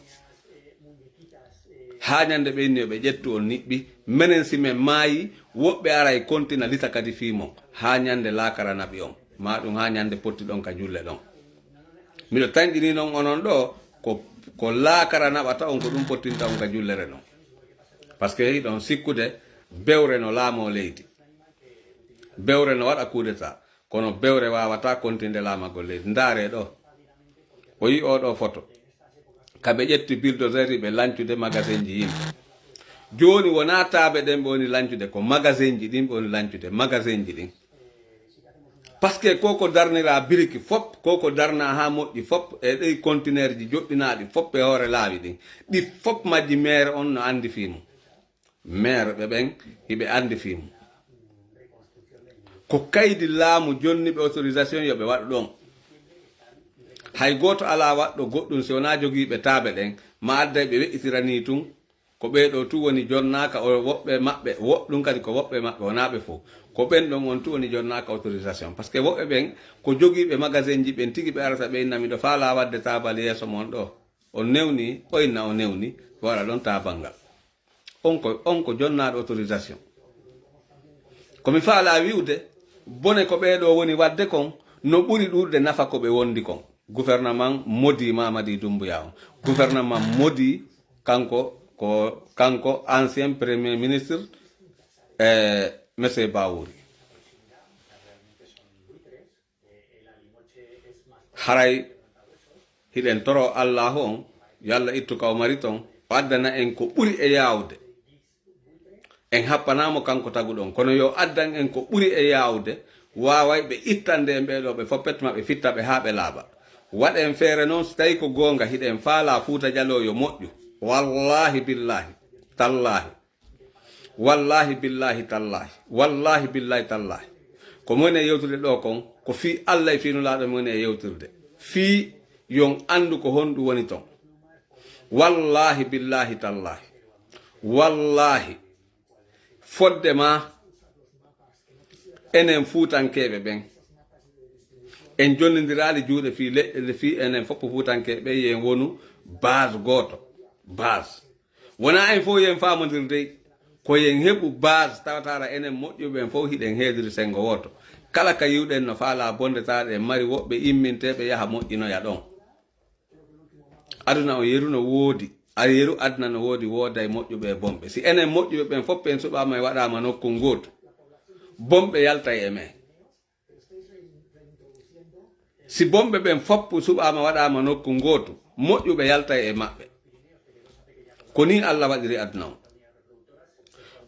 Haa ñannde ɓe inni yo ɓe ƴettu on niɓɓi, menen si men maayi, woɓɓe aray kontina lita kadi fii mon. Haa ñannde laakara naɓi on. Maa ɗum haa ñannde potti ɗon ka julle ɗon. Miɗo tanƴinii non onon ɗo, ko, ko laakara naɓata on, ko ɗum pottinta on ka jullere ɗon. Parce que hiɗon sikkude bewre no laamoo leydi. Bewre no waɗa coup d'État, kono bewre waawataa kontinde laamagol leydi. Ndaaree ɗo. O yii oo ɗoo foto. Ka ɓe ƴetti bulldozer ɓe lancude magasinji yimɓe. Jooni wonaa taabe ɗen ɓe woni lancude, ko magasinji ɗin ɓe woni lancude, magasinji ɗin. Parce que ko ko darniraa biriki fop, ko ko darnaa haa moƴƴi fop, e ɗi conteneurji joɗɗinaaɗi fop e hoore laawi ɗin, ɗi fop majji maire on no anndi fii mum. Maire ɓe ɓen, hiɓe anndi fii mum. Ko kaydi laamu jonni ɓe autorisation yo ɓe waɗu ɗon. Hay gooto alaa waɗɗo goɗɗum si wonaa jogiiɓe taabe ɗen, ma adday ɓe weƴƴitiranii tun. Ko ɓee ɗoo tun woni jonnaaka, o woɓɓe maɓɓe, woɗɗum kadi ko woɓɓe maɓɓe, wonaa ɓe fow. Ko ɓen ɗon on tun woni jonnaaka autorisation. Parce que woɓɓe ɓen, ko jogiiɓe magasinji ɓen tigi ɓe arata ɓe inna miɗo faalaa waɗde taabal yeeso mon ɗoo. On newni, o inna o newni, waɗa ɗon taabal ngal. On ko, on ko jonnaaɗo autorisation. Ko mi faalaa wi'ude, bone ko ɓee ɗoo woni waɗde kon, no ɓuri ɗuuɗude nafa ko ɓe wondi kon. Gouvernement Modi Mamadi Doumbouya on. Gouvernement Modi, kanko ko, kanko ancien premier ministre, eh, monsieur Bawouri. Haray hiɗen toro Allaahu on, yo Alla ittu ka o mari ton, o addana en ko ɓuri e yaawde. En happanaa mo kanko taguɗon, kono yo addan en ko ɓuri e yaawde, waaway ɓe ittande en ɓee ɗoo ɓe foppet ma ɓe fitta ɓe haa ɓe laaɓa. Waɗen feere non, si tawi ko goonga hiɗen faalaa Fuuta Jaloo yo moƴƴu. Wallaahi billaahi, tallaahi. Wallaahi billaahi tallaahi. Wallaahi billaahi tallaahi. Ko mo woni e yewtude ɗoo kon, ko fii Alla e fii Nulaaɗo mo woni e yewtirde. Fii yon anndu ko honɗum woni ton. Wallaahi billaahi tallaahi. Wallaahi. Fodde maa, enen Fuutankeeɓe ɓen, en jonnindiraali juuɗe fii leƴƴe, fii enen fof Fuutankeeɓe ɓen, yen wonu base gooto. Base. Wonaa en fof yen faamondir dey, ko yen heɓu base tawataara enen moƴƴuɓe ɓen fof hiɗen heediri senngo wooto. Kala ka yiwɗen no faalaa bonde tawa ɗen mari woɓɓe imminteeɓe yaha moƴƴinoya ɗon. Aduna on yeru no woodi, a yeru aduna no woodi, wooday moƴƴuɓe e bonɓe. Si enen moƴƴuɓe ɓen fof en suɓaama e waɗaama nokku ngootu, bonɓe yaltay e men. Si bonɓe ɓen foppu suɓaama waɗaama nokku ngootu, moƴƴuɓe yaltay e maɓɓe. Ko nii Alla waɗiri aduna on.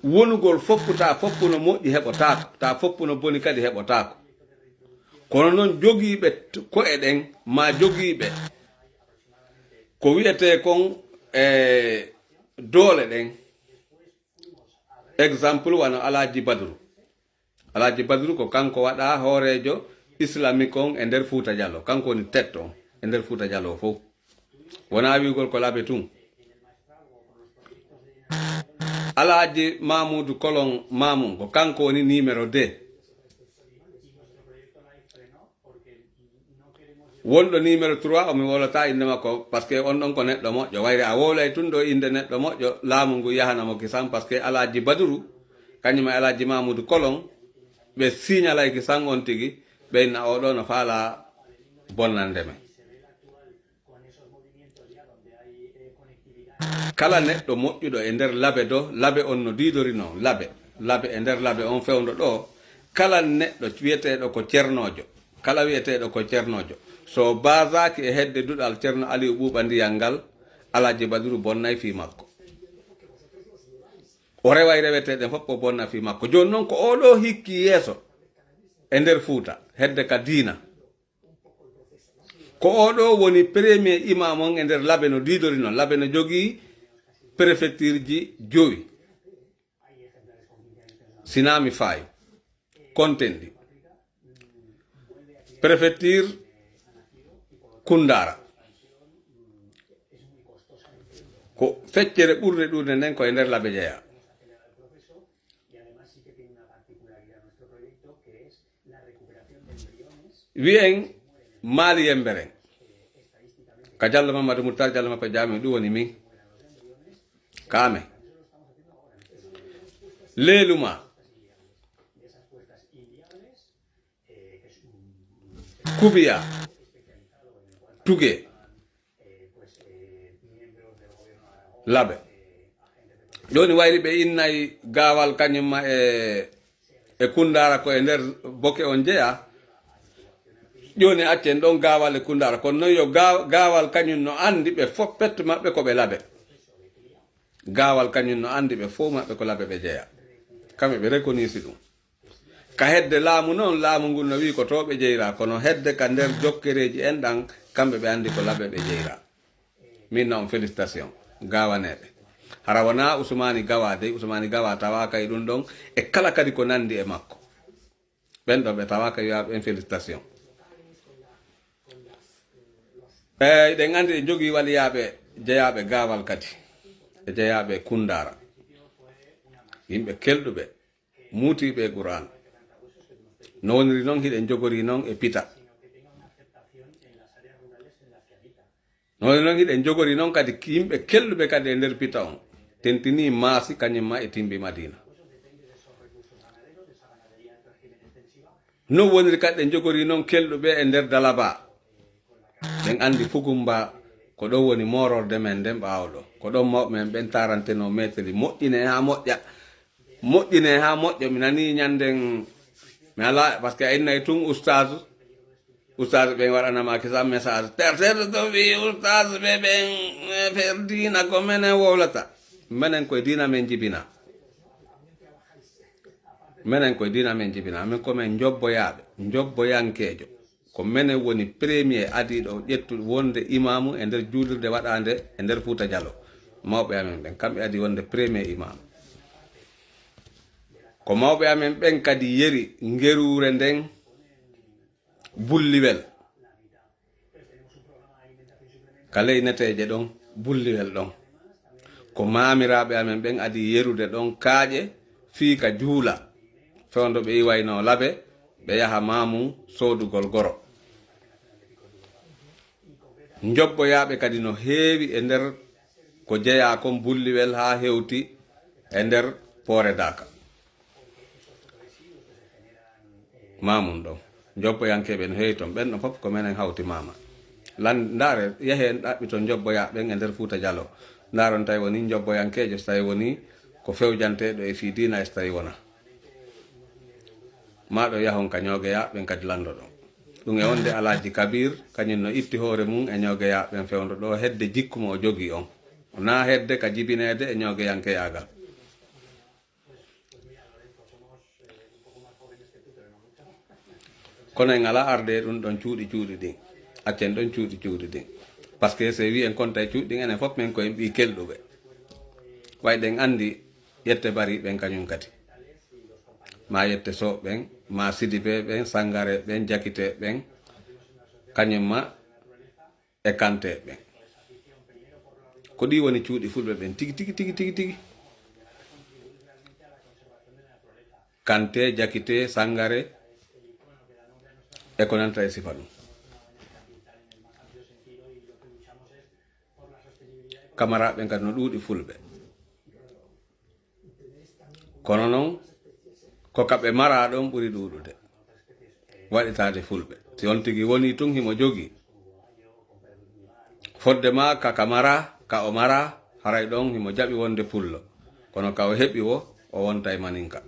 Wonugol foppu, taa foppu no moƴƴi heɓotaako, taa foppu no boni kadi heɓotaako. Kono non jogiiɓe t-, ko'e ɗen, maa jogiiɓe ko wi'etee kon e doole ɗen, exemple wano Alaaji Badru. Alaaji Badru ko kanko waɗaa hooreejo islamique on e nder Fuuta Jaloo. Kanko woni tête on e nder Fuuta Jaloo fof. Wonaa wi'ugol ko Labe tun. Alaaji Mamuudu Kolon Mamun ko kanko woni numéro deux. Wonɗo numéro trois o mi wowlataa innde makko, parce que on ɗon ko neɗɗo moƴƴo. Wayre a wowlay tun ɗo innde neɗɗo moƴƴo, laamu ngu yahana mo kisan, parce que Alaaji Baduru, kañum e Alaaji Mamuudu Kolon, ɓe siñalay kisan on tigi, ɓe inna oo ɗoo no faalaa bonnande men. Kala neɗɗo moƴƴuɗo e nder Labe ɗo, Labe on no diidori non, Labe, Labe e nder Labe on fewndo ɗo, kala neɗɗo wi'eteeɗo ko cernoojo, kala wi'eteeɗo ko cernoojo, so baasaaki e hedde duɗal Ceerno Aliyu Ɓuuɓa Ndiyam ngal, Alaaji Baduru bonnay fii makko. O reway reweteeɗen fof o bonna fii makko. Jooni non ko oo ɗoo hikki yeeso e nder Fuuta, hedde ka diina. Ko oo ɗoo woni premier imam on e nder Labe no diidori non. Labe no jogii préfectureji jowi. Sinaa mi faayi. Kontendi. Préfecture Kundara. Ko feccere ɓurde ɗuuɗde nden ko e nder Labe jeyaa. Wi'en Maali Yemberen. Ka Jallo Mamadu Muttar Jallo Mappa Jaami ɗum woni min. Kaame. Leeluma. Kubiya. Tuge. Labe. Jooni wayri ɓe innay Gaawal kañum ma e e Kundaara ko e nder boke on jeyaa. Jooni accen ɗon Gaawal e Kundaara. Kono noon yo Gaaw-, Gaawal kañum no anndi ɓe fof pette maɓɓe ko ɓe Labe. Gaawal kañum no anndi ɓe fof maɓɓe ko Labe ɓe jeyaa. Kamɓe ɓe reconnaître ɗum. Ka hedde laamu noon, laamu ngun no wi'i ko to ɓe jeyraa, kono hedde ka nder jokkereeji en ɗan, kamɓe ɓe anndi ko Labe ɓe jeyraa. Min na on félicitation, Gaawaneeɓe. Hara wonaa Usmaani Gawaa dey, Usmaani Gawaa tawaaka e ɗum ɗon, e kala kadi ko nanndi e makko. Ɓen ɗo ɓe tawaaka wi'aa ɓen félicitation. Eey, ɗen anndi en jogii waliyaaɓe jeyaaɓe Gaawal kadi, e jeyaaɓe Kundaara. Yimɓe kelɗuɓe, muutiiɓe e Qur'aan. No woniri noon, hiɗen jogori noon e Pita. No woniri noon, hiɗen jogori noon kadi yimɓe kelɗuɓe kadi e nder Pita on. Tentinii Maasi, kañum ma e Timbi Madiina. No woniri kadi ɗen jogori noon kelɗuɓe e nder Dalaba. Ɗen anndi Fukumba ko ɗon woni moororde men nden ɓaawo ɗo. Ko ɗon mawɓe men ɓen tarantenoo meeteli. Moƴƴinee haa moƴƴa. Moƴƴinee haa moƴƴa. Mi nanii ñannden, mi alaa, parce que a innay tun ustaazu. Ustaazu ɓen waɗanama kisa message. Terteeɗo to wi ustaazu ɓe ɓen, eh, fer diina ko menen wowlata. Menen koye diina men jibina. Menen koye diina men jibina. Amen ko men njobboyaaɓe, njobboyankeejo. Ko menen woni premier adiiɗo ƴettuɗo wonde imaamu e nder juulirde waɗaande e nder Fuuta Jalo. Mawɓe amen ɓen, kamɓe adii wonde premier imaamu. Ko mawɓe amen ɓen kadi yeri ngeruure nden Bulliwel. Ka ley neteeje ɗon, Bulliwel ɗon. Ko maamiraaɓe amen ɓen adii yerude ɗon kaaƴe fii ka juula. Fewndo ɓe iwaynoo Labe, ɓe yaha Maamun soodugol goro. Njobboyaaɓe kadi no heewi e nder ko jeyaa kon Bulliwel haa hewti e nder Poore Daaka. Maamun ɗon. Njobboyankeeɓe no heewi ton. Ɓen ɗon fof ko menen hawti maama. Lan-, ndaare, yahee ɗaɓɓiton njobboyaaɓe ɓen e nder Fuuta Jalo. Ndaaron tawi woni njobboyankeejo, so tawi woni ko fewjanteeɗo e fii diina, e so tawi wonaa. Maa ɗo yahon ka ñoogeyaaɓe ɓen kadi lanndoɗon. Ɗum e wonde Alaaji Kabiir, kañum no itti hoore mum e ñoogeyaaɓe ɓen fewndo ɗo hedde jikku mo o jogii on. Wonaa hedde ka jibineede e ñoogeyankeyaagal. Kono en alaa arde e ɗum ɗon cuuɗi cuuɗi ɗin. Accen ɗon cuuɗi cuuɗi ɗin. Parce que so en wii en konta e cuuɗi ɗin, enen fof men ko en ɓii kelɗuɓe. Way ɗen anndi yette Bari ɓen kañum kadi. Ma yette Sow ɓen, ma Sidibe ɓen, Sangare ɓen, Jakite ɓen, kañum ma e Kante ɓen. Ko ɗi woni cuuɗi fulɓe ɓen tigi, tigi, tigi, tigi, tigi. Kante, Jakite, Sangare, e ko nanta e sifa ɗum. Kamaraaɓe ɓen kadi no ɗuuɗi fulɓe. Kono non, ko ka ɓe maraa ɗon ɓuri ɗuuɗude. Waɗitaade fulɓe. Si on tigi woni tun himo jogii. Fodde ma ka, ka maraa, ka o maraa, haray ɗon himo jaɓi wonde pullo. Kono ka o heɓi wo, o wonta e maninka.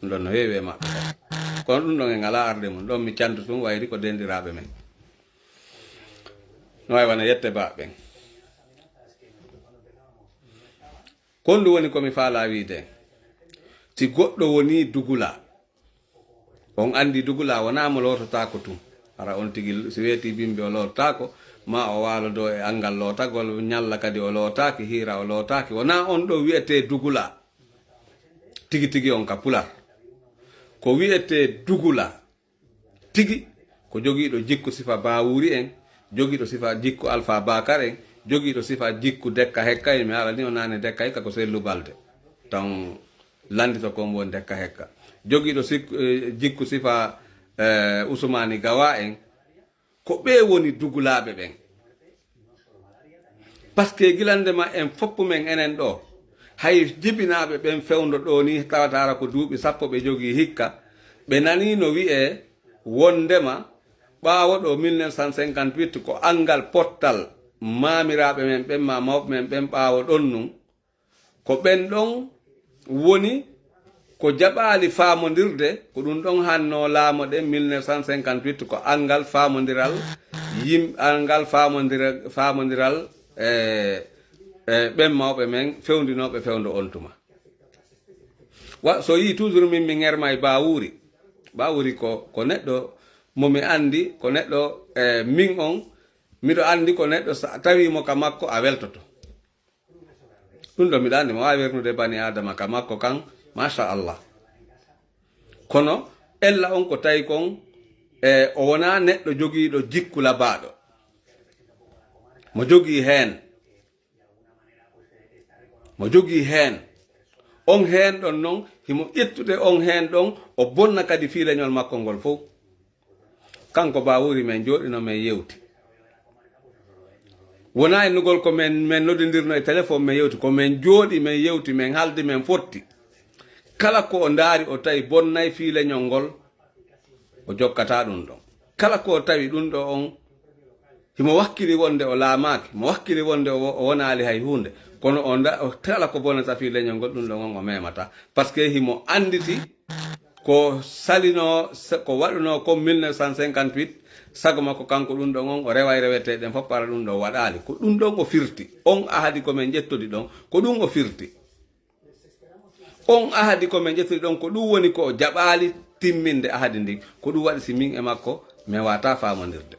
Ɗum ɗon no heewi e maɓɓe kadi. Kono ɗum ɗon en alaa arde mum. Ɗon mi cantu tun wayri ko denɗiraaɓe men. No waawi wona yette baaɓe ɓen. Kon ɗum woni ko mi faalaa wiide. Si goɗɗo wonii dugulaa, on anndi dugulaa wonaa mo loototaako tun. Hara on tigi si weetii bimbi o loototaako, maa o waalo dow e anngal lootagol, ñalla kadi o lootaaki, hiira o lootaaki. Wonaa on ɗo wi'etee dugulaa. Tigi tigi on ka pular. Ko wi'etee dugulaa. Tigi ko jogiiɗo jikku sifa Baawuuri en, jogiiɗo sifa jikku Alfaa Baakar en, jogiiɗo sifa jikku Dekka Hekka en. Mi haala ni o naane Dekka Hekka ko Sellu Balde. Tan lanndito ko mbo woni Dekka Hekka. Jogiiɗo sik-, eh, jikku sifa, eh, Usumaani Gawa en. Ko ɓee woni dugulaaɓe ɓen. Parce que gilande ma en foppu men enen ɗo, hay jibinaaɓe ɓen fewndo ɗo ni tawata hara ko duuɓi sappo ɓe jogii hikka, ɓe nanii no wi'ee wondema ɓaawo ɗo mille neuf cent cinquante-huit ko anngal pottal maamiraaɓe men ɓen ma mawɓe men ɓen ɓaawo ɗon nun, ko ɓen ɗon woni ko jaɓaali faamondirde, ko ɗum ɗon hanno laamoɗe mille neuf cent cinquante-huit, ko anngal faamondiral, yim-, anngal faamondira-, faamondiral, e, e, ɓen mawɓe men fewndinooɓe fewndo on tuma. Wa, so yii toujours min mi ŋerma e Bawuri. Bawuri ko, ko neɗɗo mo mi anndi, ko neɗɗo, e, min on, miɗo anndi ko neɗɗo sa tawi mo ka makko a weltoto. Ɗum ɗo miɗo anndi mo waawi wernude bani Adama ka makko kan, machallah. Kono ella on ko tawi kon, e, o wonaa neɗɗo jogiiɗo jikku labaaɗo. Mo jogii heen. Mo jogii heen. On heen ɗon non, himo ƴettude on heen ɗon, o bonna kadi fii leñol makko ngol fow. Kanko Bawuri men jooɗino men yewti. Wonaa innugol ko men, men noddindirno e téléphone men yewti, ko men jooɗi men yewti, men haldi men fotti. Kala ko o ndaari o tawi bonnay fii leñol ngol, o jokkataa ɗum ɗon. Kala ko o tawi ɗum ɗo on, himo wakkili wonde o laamaaki, mo wakkili wonde o wo-, o wonaali hay huunde. Kono o nda-, o kala ko bonata fii leñol ngol, ɗum ɗo on o memata. Parce que himo annditi ko salino, sa-, ko waɗuno ko mille neuf cent cinquante-huit, sago makko kanko ɗum ɗon on, o reway rewete ɗen fof, para ɗum ɗo waɗaali. Ko ɗum ɗon o firti. On ahadi ko men ƴettodi ɗon, ko ɗum o firti. On ahadi ko men ƴettodi ɗon, ko ɗum woni ko o jaɓaali timminde ahadi ndin. Ko ɗum waɗi si min e makko, men wata faamondirde.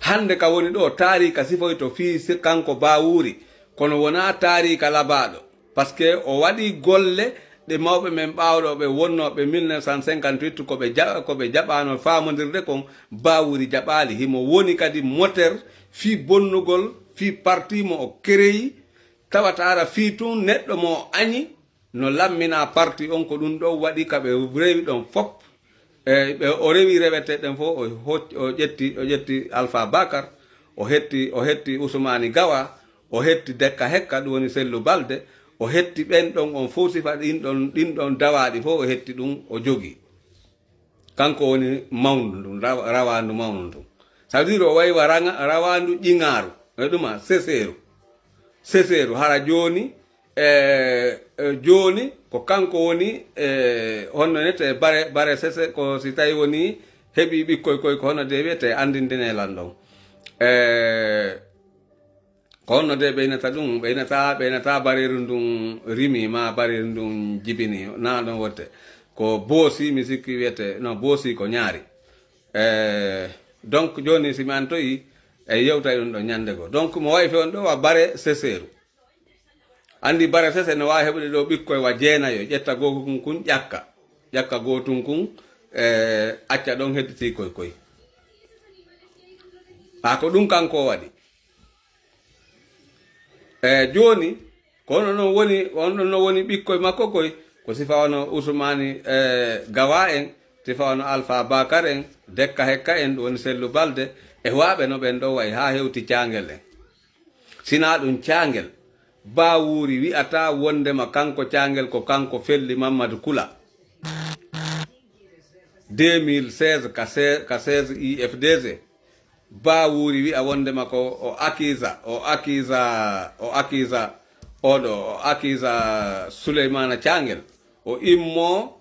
Hannde ka woni ɗo, taariika sifoyto fii si-, kanko Bawuri, kono wonaa taariika labaaɗo. Parce que o waɗi golle ɗe mawɓe men ɓaawɗo ɓe wonnooɓe mille neuf cent cinquante-huit ko ɓe ja-, ko ɓe jaɓaano faamondirde kon, Bawuri jaɓaali. Himo woni kadi moteur fii bonnugol, fii parti mo o kereyi, tawata ara fii tun neɗɗo mo o añi, no lammina parti on, ko ɗum ɗon waɗi ka ɓe rewi ɗon fop. E, ɓe, o rewi rewete ɗen fof, o hoc-, o ƴetti, o ƴetti Alpha Bakar, o hetti, o hetti Usmani Gawa, o hetti Dekka Hekka, ɗum woni Sellu Balde, o hetti ɓen ɗon on fof sifa ɗin ɗon, ɗin ɗon dawaaɗi fof, o hetti ɗum, o jogi. Kanko woni mawndu ndun, rawa-, rawaandu mawndu ndun. Ça veut dire o wayi wa raŋa-, rawaandu ƴiŋaaru, e ɗuma seseeru. Seseeru, hara jooni, e, e, jooni ko kanko woni, e, honno nete bare, bare sese, ko si tawi woni heɓi ɓikkoy koy, ko hono de wiyete anndindine lan ɗon. E, ko honno de ɓeynata ɗum, ɓeynata, ɓeynata bareeru ndun rimi, ma bareeru ndun jibini, na ɗon wotte. Ko boosi, mi sikki wiyete, no boosi ko ñaari. E, donc jooni si mi antoyi, e yewtay ɗum ɗo ñande goo. Donc mo wayi fe on ɗo wa bare seseeru. Anndi bare sese no waawi heɓude ɗo ɓikkoy wa jeenayo, ƴetta goo kun, kun ƴakka. Ƴakka gootun kun, e, acca ɗon hedditi koy koy. A ko ɗum kanko o waɗi. E, jooni, ko onon non woni, onon non woni ɓikkoy makko koy, ko sifa wano Usmani, e, Gawa en, sifa wano Alpha Bakar en, Dekka Hekka en, ɗum woni Sellu Balde, e waaɓe no ɓen ɗo wayi haa hewti caangel en. Sinaa ɗum caangel, Bawuri wi'ata wondema kanko caangel ko kanko felli Mamadou Kula. Deux mille seize ka se-, ka seize I F D G, Bawuri wi'a wondema ko o akiza, o akiza, o akiza, oɗo, o akiza Souleymana Caangel. O immo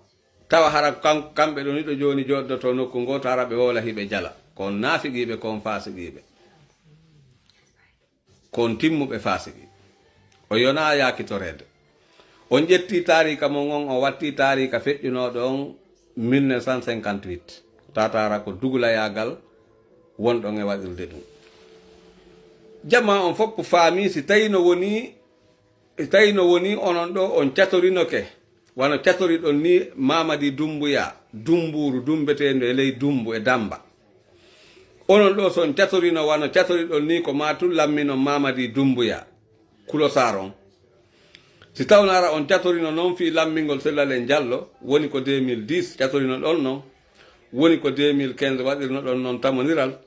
tawa hara kan-, kamɓe ɗo ni ɗo jooni joɗdoto nokku ngoo, to hara ɓe wowla hiɓe jala. Ko on naafiqiiɓe, ko on faasiqiiɓe. Ko on timmuɓe faasiqi. O yonaa yaakitoreede. On ƴetti taariika mon on, o watti taariika feƴƴunooɗo on mille neuf cent cinquante-huit. Tataara ko dugulayaagal wonɗon e waɗirde ɗum. Jamaa on fof faami si tawi no woni, si tawi no woni onon ɗo on catorinoke. Wano catoriɗon ni Mamadi Dumbuya, Dumbuuru, dumbeteendu e ley Dumbu e Damba. Onon ɗo, so on catorino wano catoriɗon ni, ko maa tun lamminon Mamadi Dumbuya, Kulosaar on. Si tawno ara on catorino non fii lammingol Sellalen Jallo, woni ko deux mille dix catorinoɗon non, woni ko deux mille quinze waɗirnoɗon non tamondiral,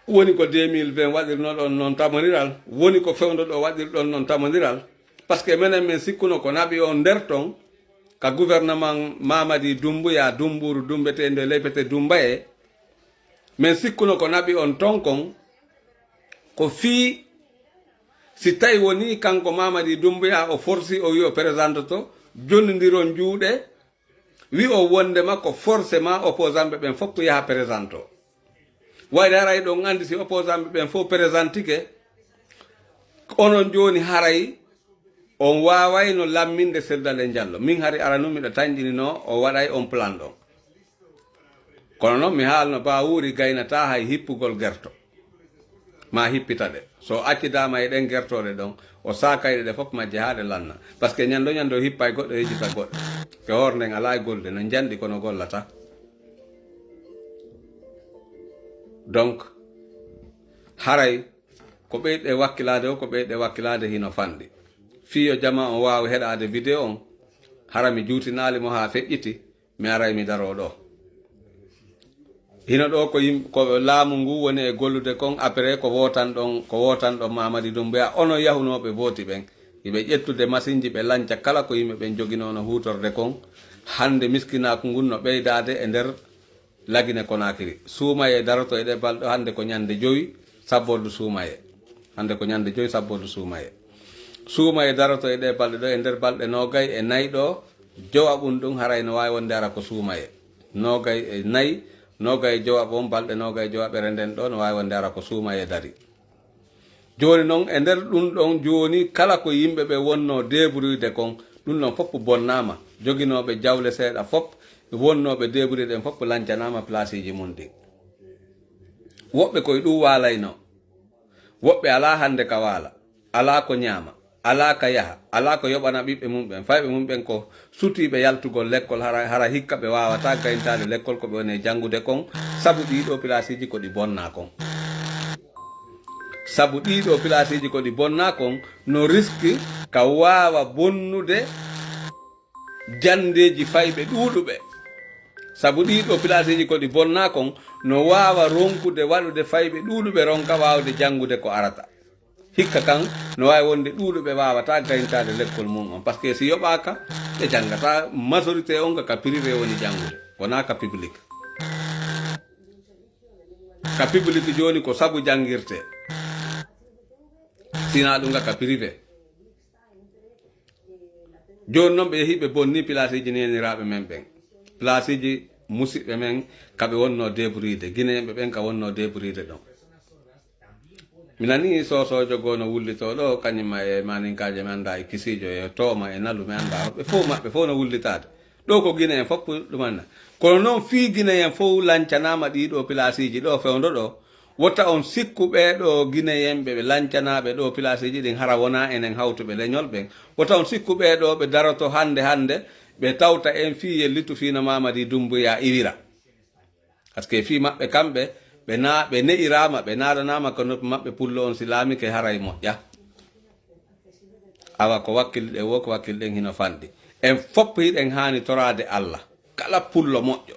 woni ko deux mille vingt waɗirnoɗon non tamondiral, woni ko fewndo ɗo waɗirɗon non tamondiral. Parce que menen min sikkuno ko naɓi on nder ton, ka gouvernement Mamadi Dumbuya, Dumbuuru, dumbeteendu e ley pete Dumbaye, min sikkuno ko naɓi on ton kon, ko fii Si tawi woni kanko Mamadi Doumbouya o forsi, o wi o présentoto, jonndiron juuɗe, wi o wondema ko forcément opposant ɓe ɓen fof yaha présento. Wayde haray ɗon anndi si opposant ɓe ɓen fof présentike, onon jooni haray on waawayno lamminde Cellal e Jallo. Min hari aranun miɗo tanƴinino o waɗay on plan ɗon. Kono noon mi haalno Bawuri gaynataa hay hippugol gerto. Ma hippita ɗe. So accidaama e ɗen gertooɗe ɗon, o saakayɗe ɗe fof majje haa ɗe lanna. Parce que ñande ñande o hippay goɗɗo, yejjita goɗɗo. Ke hoore nden alaa e golde, no njanɗi kono gollata. Donc, haray ko ɓeyɗe wakkilaade o, ko ɓeyɗe wakkilaade hino fanɗi. Fii yo jama on waawi heɗaade vidéo on, hara mi juutinaali mo haa feƴƴiti, mi aray mi daroo ɗoo. Hino ɗoo ko yim-, ko laamu ngu woni e gollude kon, après ko wootan ɗon, ko wootan ɗon Mamadi Doumbouya, onon yahunooɓe vooti ɓen. Hiɓe ƴettude masinji ɓe lanca kala ko yimɓe ɓen joginoono huutorde kon. Hannde miskinaaku ngun no ɓeydaade e nder Lagine Konakiri. Suumayee daroto e ɗee balɗe ɗoo, hannde ko ñande jowi sabbordu suumayee. Hannde ko ñande jowi sabbordu suumayee. Suumayee daroto e ɗee balɗe ɗoo, e nder balɗe noogay e nayi ɗoo, jowaɓun ɗun haray no waawi wonde ara ko suumayee. Noogay e nayi, noogay e jowaɓo on, balɗe noogay e jowaɓere nden ɗoo, no waawi wonde ara ko suumayee dari. Jooni non, e nder ɗun ɗon jooni, kala ko yimɓe ɓe wonnoo débrouillde kon, ɗun ɗon fof bonnaama. Joginooɓe jawle seeɗa fof, wonnooɓe débrouillde ɗen fof lancanaama placeeji mun ɗin. Woɓɓe koye ɗun waalaynoo. Woɓɓe alaa hannde ka waala, alaa ko ñaama, alaa ka yaha, alaa ko yoɓana ɓiɓɓe mun ɓen. Fayɓe mun ɓen ko sutiiɓe yaltugol lekkol, hara, hara hikka ɓe waawataa gayntaade lekkol ko ɓe woni e janngude kon, sabu ɗii ɗoo pilaasiiji ko ɗi bonnaa kon. Sabu ɗii ɗoo pilaasiiji ko ɗi bonnaa kon, no riski ka waawa bonnude janndeeji fayɓe ɗuuɗuɓe. Sabu ɗii ɗoo pilaasiiji ko ɗi bonnaa kon, no waawa ronkude waɗude fayɓe ɗuuɗuɓe ronka waawde janngude ko arata. Hikka kan, no waawi wonde ɗuuɗuɓe waawataa gayntaade lekkol mun on. Parce que si yoɓaaka, ɓe janngataa, majorité on ka, ka privé woni janngude, wonaa ka public. Ka public jooni ko sabu janngirtee. Sinaa ɗun ka, ka privé. Jooni non ɓe yehi ɓe bonni pilaasiiji neeniraaɓe men ɓen. Pilaasiiji musiɓɓe men ka ɓe wonnoo débrouillde, Gineyenɓe ɓen ka wonnoo débrouillde ɗon. Mi nanii soosoojo goo no wullitoo ɗoo, kañum ma e maaninkaaje mi anndaa, e kisiijo, e tooma, e nalu mi anndaa. Ɓe fow maɓɓe fow no wullitaade. Ɗoo ko Gineyen fof ɗum annda. Kono non fii Gineyen fow lancanaama ɗii ɗoo pilaasiiji ɗoo fewndo ɗoo, wota on sikku ɓee ɗoo Gineyenɓe ɓe lancanaaɓe ɗoo pilaasiiji ɗin hara wonaa enen hawtuɓe leñol ɓen. Wota on sikku ɓee ɗoo ɓe daroto hannde hannde ɓe tawta en fii yellitu fii no Mamadi Doumbouya iwira. Parce que fii maɓɓe kamɓe, ɓe na-, ɓe ne'iraama, ɓe naadanaama ko noppi maɓɓe pullo on si laamike haray moƴƴa. Awa ko wakkilɗen woo, ko wakkilɗen hino fanɗi. En fof hiɗen haani toraade Allah. Kala pullo moƴƴo,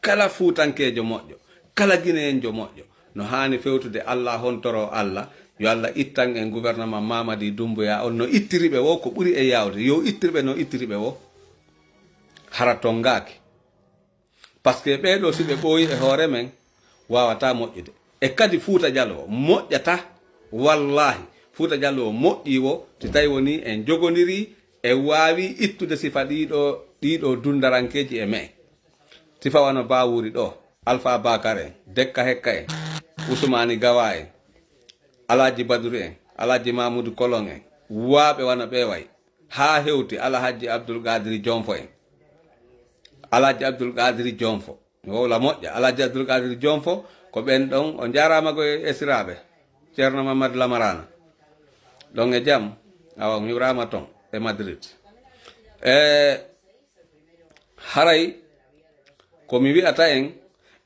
kala fuutankeejo moƴƴo, kala gineyenjo moƴƴo, no haani fewtude Allah, hontoroo Allah, yo Allah ittan en gouvernement Mamadi Doumbouya on no ittiri ɓe woo ko ɓuri e yaawde. Yo ittir ɓe no ittiri ɓe woo. Hara tonngaaki. Parce que ɓee ɗoo si ɓe ɓooyi e hoore men, waawataa moƴƴude. E kadi Fuuta Jaloo moƴƴataa. Wallaahi, Fuuta Jaloo moƴƴii woo, si tawi wonii en jogondirii, en waawii ittude sifa ɗii ɗoo, ɗii ɗoo dunndarankeeji e me'en. Sifa wano Bawuri ɗoo, Alfaa Bakar en, Dekka Hekka en, Usumaani Gawa en, Alaaji Baduru en, Alaaji Mamudu Kolon en, waaɓe wano ɓee way. Haa hewti Alhajji Abdul Qadiri Jonfo en. Alhajji Abdul Qadiri Jonfo. Mi wowla moƴƴa. Alhajji Abdul Qadiri Jonfo, ko ɓen ɗon, on njaaraama ko e esiraaɓe. Ceerno Mamadu Lamarana. Ɗon e jam, awa, mi wuraama ton e Madrid. E, haray, ko mi wi'ata en,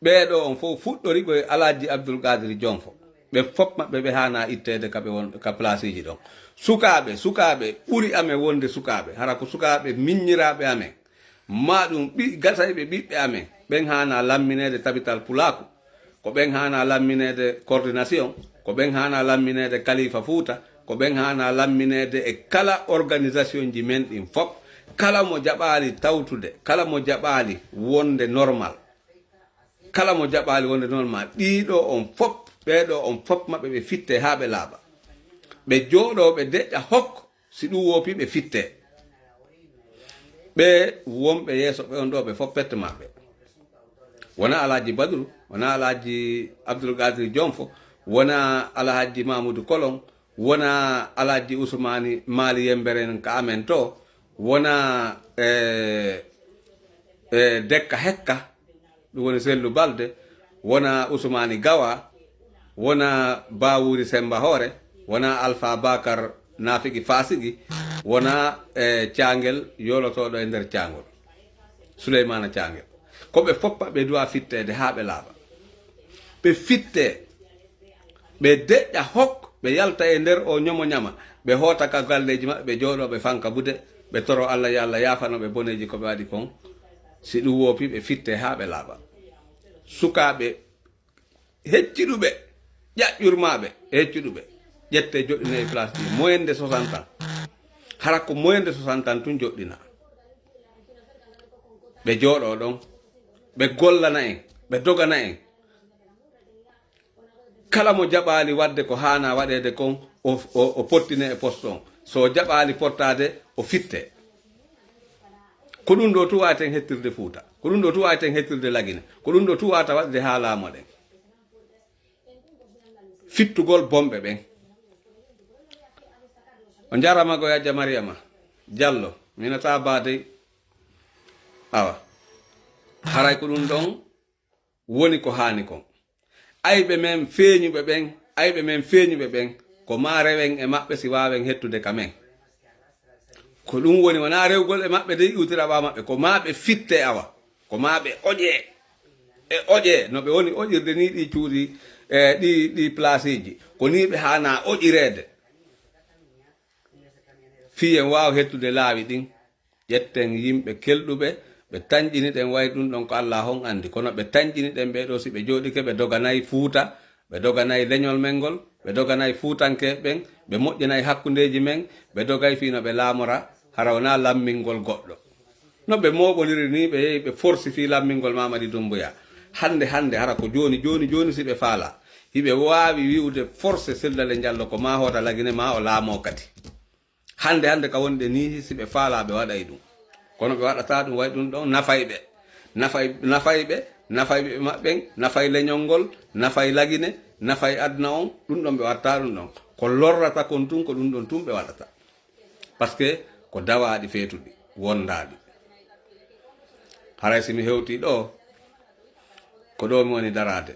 ɓee ɗoo on fof fuɗɗori ko e Alhajji Abdul Qadiri Jonfo. Ɓe fof maɓɓe ɓe haanaa itteede ka ɓe won, ka placeeji ɗon. Sukaaɓe, sukaaɓe ɓuri amen wonde sukaaɓe. Hara ko sukaaɓe miññiraaɓe amen. Maa ɗum ɓi-, gasayɓe ɓiɓɓe amen. Ɓen haanaa lammineede Tabital Pulaaku. Ko ɓen haanaa lammineede coordination. Ko ɓen haanaa lammineede Kalifa Fuuta. Ko ɓen haanaa lammineede e kala organisation ji men ɗin fof. Kala mo jaɓaali tawtude, kala mo jaɓaali wonde normal. Kala mo jaɓaali wonde normal, ɗii ɗoo on fof, ɓee ɗoo on fof maɓɓe ɓe fitte haa ɓe laaɓa. Ɓe jooɗoo, ɓe deƴƴa hok, si ɗum woopi, ɓe fitte. Ɓe wonɓe yeeso ɓe on ɗo, ɓe fof pette maɓɓe. Wona Alhaji Badru, wona Alhaji Abdul Qadir Jonfo, wona Alhaji Mamudu Kolon, wona Alhaji Usmani Mali Yemberen ka amen to, wona, eh, eh, Dekka Hekka, ɗum woni Sellu Balde, wona Usmani Gawa, wona Bawuri Semba Hoore, wona Alfa Bakar Nafigi Fasigi, wona, eh, Caangel yolotooɗo e nder Caangol, Suleymana Caangel. Ko ɓe foppa ɓe duwa fitteede haa ɓe laaɓa. Ɓe fitte, ɓe deƴƴa hok, ɓe yalta e nder o ñomo ñama, ɓe hoota ka galleeji maɓɓe, ɓe jooɗoo, ɓe fanka bude, ɓe toro Allah, yo Allah yaafano ɓe boneeji ko ɓe waɗi kon. Si ɗum woopi, ɓe fitte haa ɓe laaɓa. Sukaaɓe hecciɗuɓe, ƴaƴƴurmaaɓe e hecciɗuɓe, ƴette joɗɗine e place ɗi, moyen de soixante ans. Hara ko moyen de soixante ans tun joɗɗina. Ɓe jooɗoo ɗon, ɓe gollana en, ɓe dogana en. Kala mo jaɓaali waɗde ko haana waɗeede kon, o, o, o pottine e poste on. So o jaɓaali pottaade, o fitte. Ko ɗum ɗo tu waaweten hettirde Fuuta. Ko ɗum ɗo tu waaweten hettirde Lagine. Ko ɗum ɗo tu waawata waɗde haa laamoɗen. Fittugol bonɓe ɓen. On njaaraama ko Yajja Mariyama Jallo. Minata baade. Awa. Haray ko ɗum ɗon woni ko haani kon. Ayɓe men feeñuɓe ɓen, ayɓe men feeñuɓe ɓen, ko maa rewen e maɓɓe si waawen hettude ka men. Ko ɗum woni, wonaa rewgol e maɓɓe dey iwtira ɓaawo maɓɓe, ko maa ɓe fitte awa, ko maa ɓe oƴee. E oƴee, no ɓe woni oƴirde ni ɗi cuuɗi, e ɗi, ɗi placeeji, ko ni ɓe haanaa oƴireede. Fii en waawa hettude laawi ɗin. Ƴetten yimɓe kelɗuɓe, ɓe tanƴini ɗen, way ɗum ɗon ko Alla on anndi. Kono ɓe tanƴini ɗen ɓee ɗoo, si ɓe jooɗike, ɓe doganay Fuuta, ɓe doganay leñol men ngol, ɓe doganay Fuutankeeɓe ɓen, ɓe moƴƴinay hakkundeeji men, ɓe dogay fii no ɓe laamora, hara wonaa lammingol goɗɗo. No ɓe mooɓondiri ni, ɓe yehi ɓe forsi fii lammingol Mamadi Doumbouya. Hannde, hannde, hara ko jooni, jooni, jooni, si ɓe faalaa, hiɓe waawi wi'ude forse Cellou Dalein Diallo ko maa hoota Lagine, maa o laamoo kadi. Hannde, hannde ka wonde nii, si ɓe faalaa, ɓe waɗay ɗum. Kono ɓe waɗataa ɗum, way ɗum ɗon nafay ɓe. Nafay, nafay ɓe, nafay ɓe maɓɓen, nafay leñol ngol, nafay Lagine, nafay aduna on, ɗum ɗon ɓe waɗataa ɗum ɗon. Ko lorrata kon tun, ko ɗum ɗon tun ɓe waɗata. Parce que ko dawaaɗi feetuɗi, wondaaɗi. Haray si mi hewtii ɗoo, ko ɗoo mi woni daraade.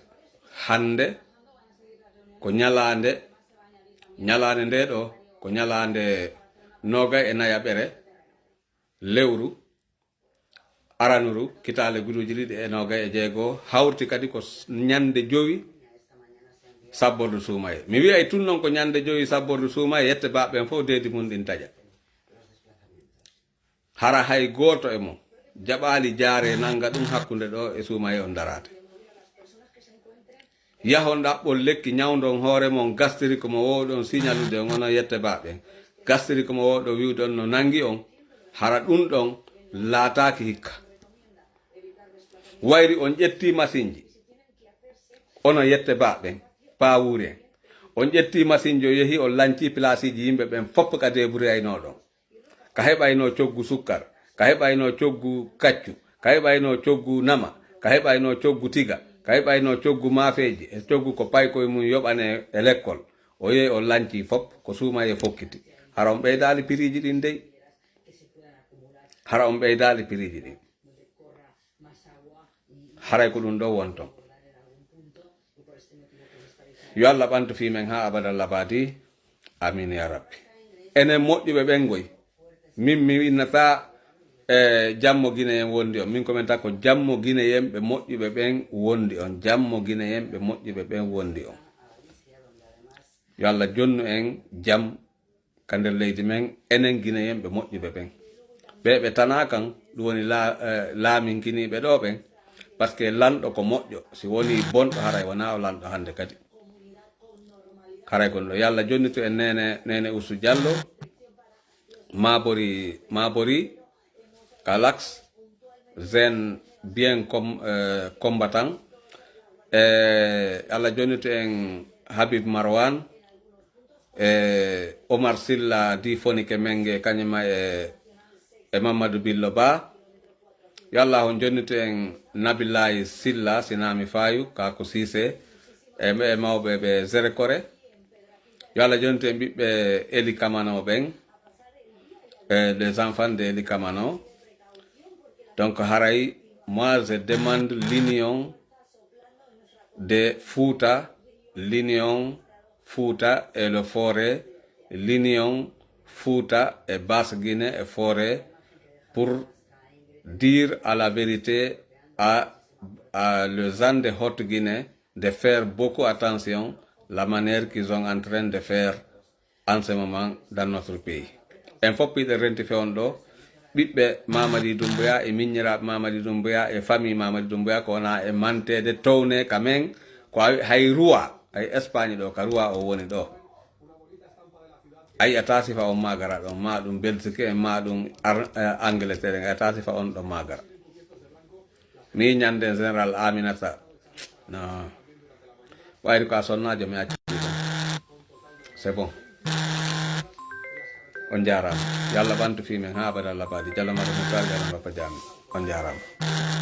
Hannde ko ñalaande, ñalaande ndee ɗoo, ko ñalaande noogay e nayaɓere lewru aranuru, kitaale guduuji ɗiɗi e noogay e jeego, hawti kadi ko s-, ñande jowi sabbordu suumaye. Mi wi'ay tun non ko ñande jowi sabbordu suumaye, yette baaɓe ɓen fof deedi mun ɗin taƴa. Hara hay gooto e mon jaɓaali jaare nannga ɗum hakkunde ɗoo e suumaye on daraade. Yahon ɗaɓɓon lekki, ñawndon hoore mon, gastiri ko mo woowɗon siñalude on, onon yette baaɓe ɓen. Gastiri ko mo woowɗon wi'ude on no nanngi on, hara ɗum ɗon laataaki hikka. Wayri on ƴettii masinji, onon yette baaɓe ɓen, paawuuri en. On ƴettii masinjo, yehi on lancii pilaasiiji yimɓe ɓen fof ka deeburiyaynoɗon. Ka heɓaynoo coggu sukkar, ka heɓaynoo coggu kaccu, ka heɓaynoo coggu nama, ka heɓaynoo coggu tiga, ka heɓaynoo coggu maafeeji, e coggu ko paykoy mum yoɓanee e lekkol. O yehi o lancii fof, ko suumayee fokkiti. Hara on ɓeydaali piriiji ɗin dey? Hara on ɓeydaali piriiji ɗin? Haray ko ɗum ɗo wonton. Yo Allah ɓantu fii men haa abada labadi. Amin ya rabbi. Enen moƴƴuɓe ɓen goy. Min mi winnataa, e, jammo Gine en wondi on. Min ko men tan ko jammo Gine en ɓe moƴƴuɓe ɓen wondi on. Jammo Gine en ɓe moƴƴuɓe ɓen wondi on. Yo Allah jonnu en jam ka nder leydi men, enen Gineyen ɓe moƴƴuɓe ɓen. Ɓe ɓe tanaa kan, ɗum woni la-, eh, laaminkiniiɓe ɗo ɓen. Parce que lanɗo ko moƴƴo, si wonii bonɗo, haray wonaa o lanɗo hannde kadi. Haray ko ɗum ɗo. Yo Allah jonnitu en neene, neene Usu Jallo, Mabori, Mabori, Kalax, Zen, bien com-, eh, combattant. Eh, Allah jonnitu en Habib Marwan, e Omar Silla di Fonike Menge, kañum e, e Mamadou Billo Ba. Yo Allah on jonnito en Nabilaay Silla, Sinami Fayu, Kaku Sise, e, e mawɓe ɓe Zerekore. Yo Allah jonnito en ɓiɓɓe Eli Kamano ɓen, e les enfants de Eli Kamano. Donc, haray, moi, je demande l'union de Fouta, l'union Fouta et le Forêt, l'union Fouta et Basse Guinée et Forêt pour dire à la vérité à, à les gens de Haute-Guinée de faire beaucoup attention la manière qu'ils sont en train de faire en ce moment dans notre pays. En fof piɗen renti fewon ɗo, ɓiɓɓe Mamadi Doumbouya e miññiraaɓe Mamadi Doumbouya e famille Mamadi Doumbouya ko wona e manteede towne ka men, ko a wi-, hay roi, hay Espagne ɗo, ka roi o woni ɗo. A yi'ata sifa on magara ɗon, ma ɗum Belgique en, ma ɗum Ar-, eh, Angleterre en, a yi'ata sifa on ɗo magara. Ni ñande Général Aminata. No. Wayri ko a sonnaajo mi acci. C'est bon. On jaaraama. Yo Allah ɓantu fii men haa abada Allah baadi. Jalla mara mo taal, jalla mara ko jaami. On jaaraama.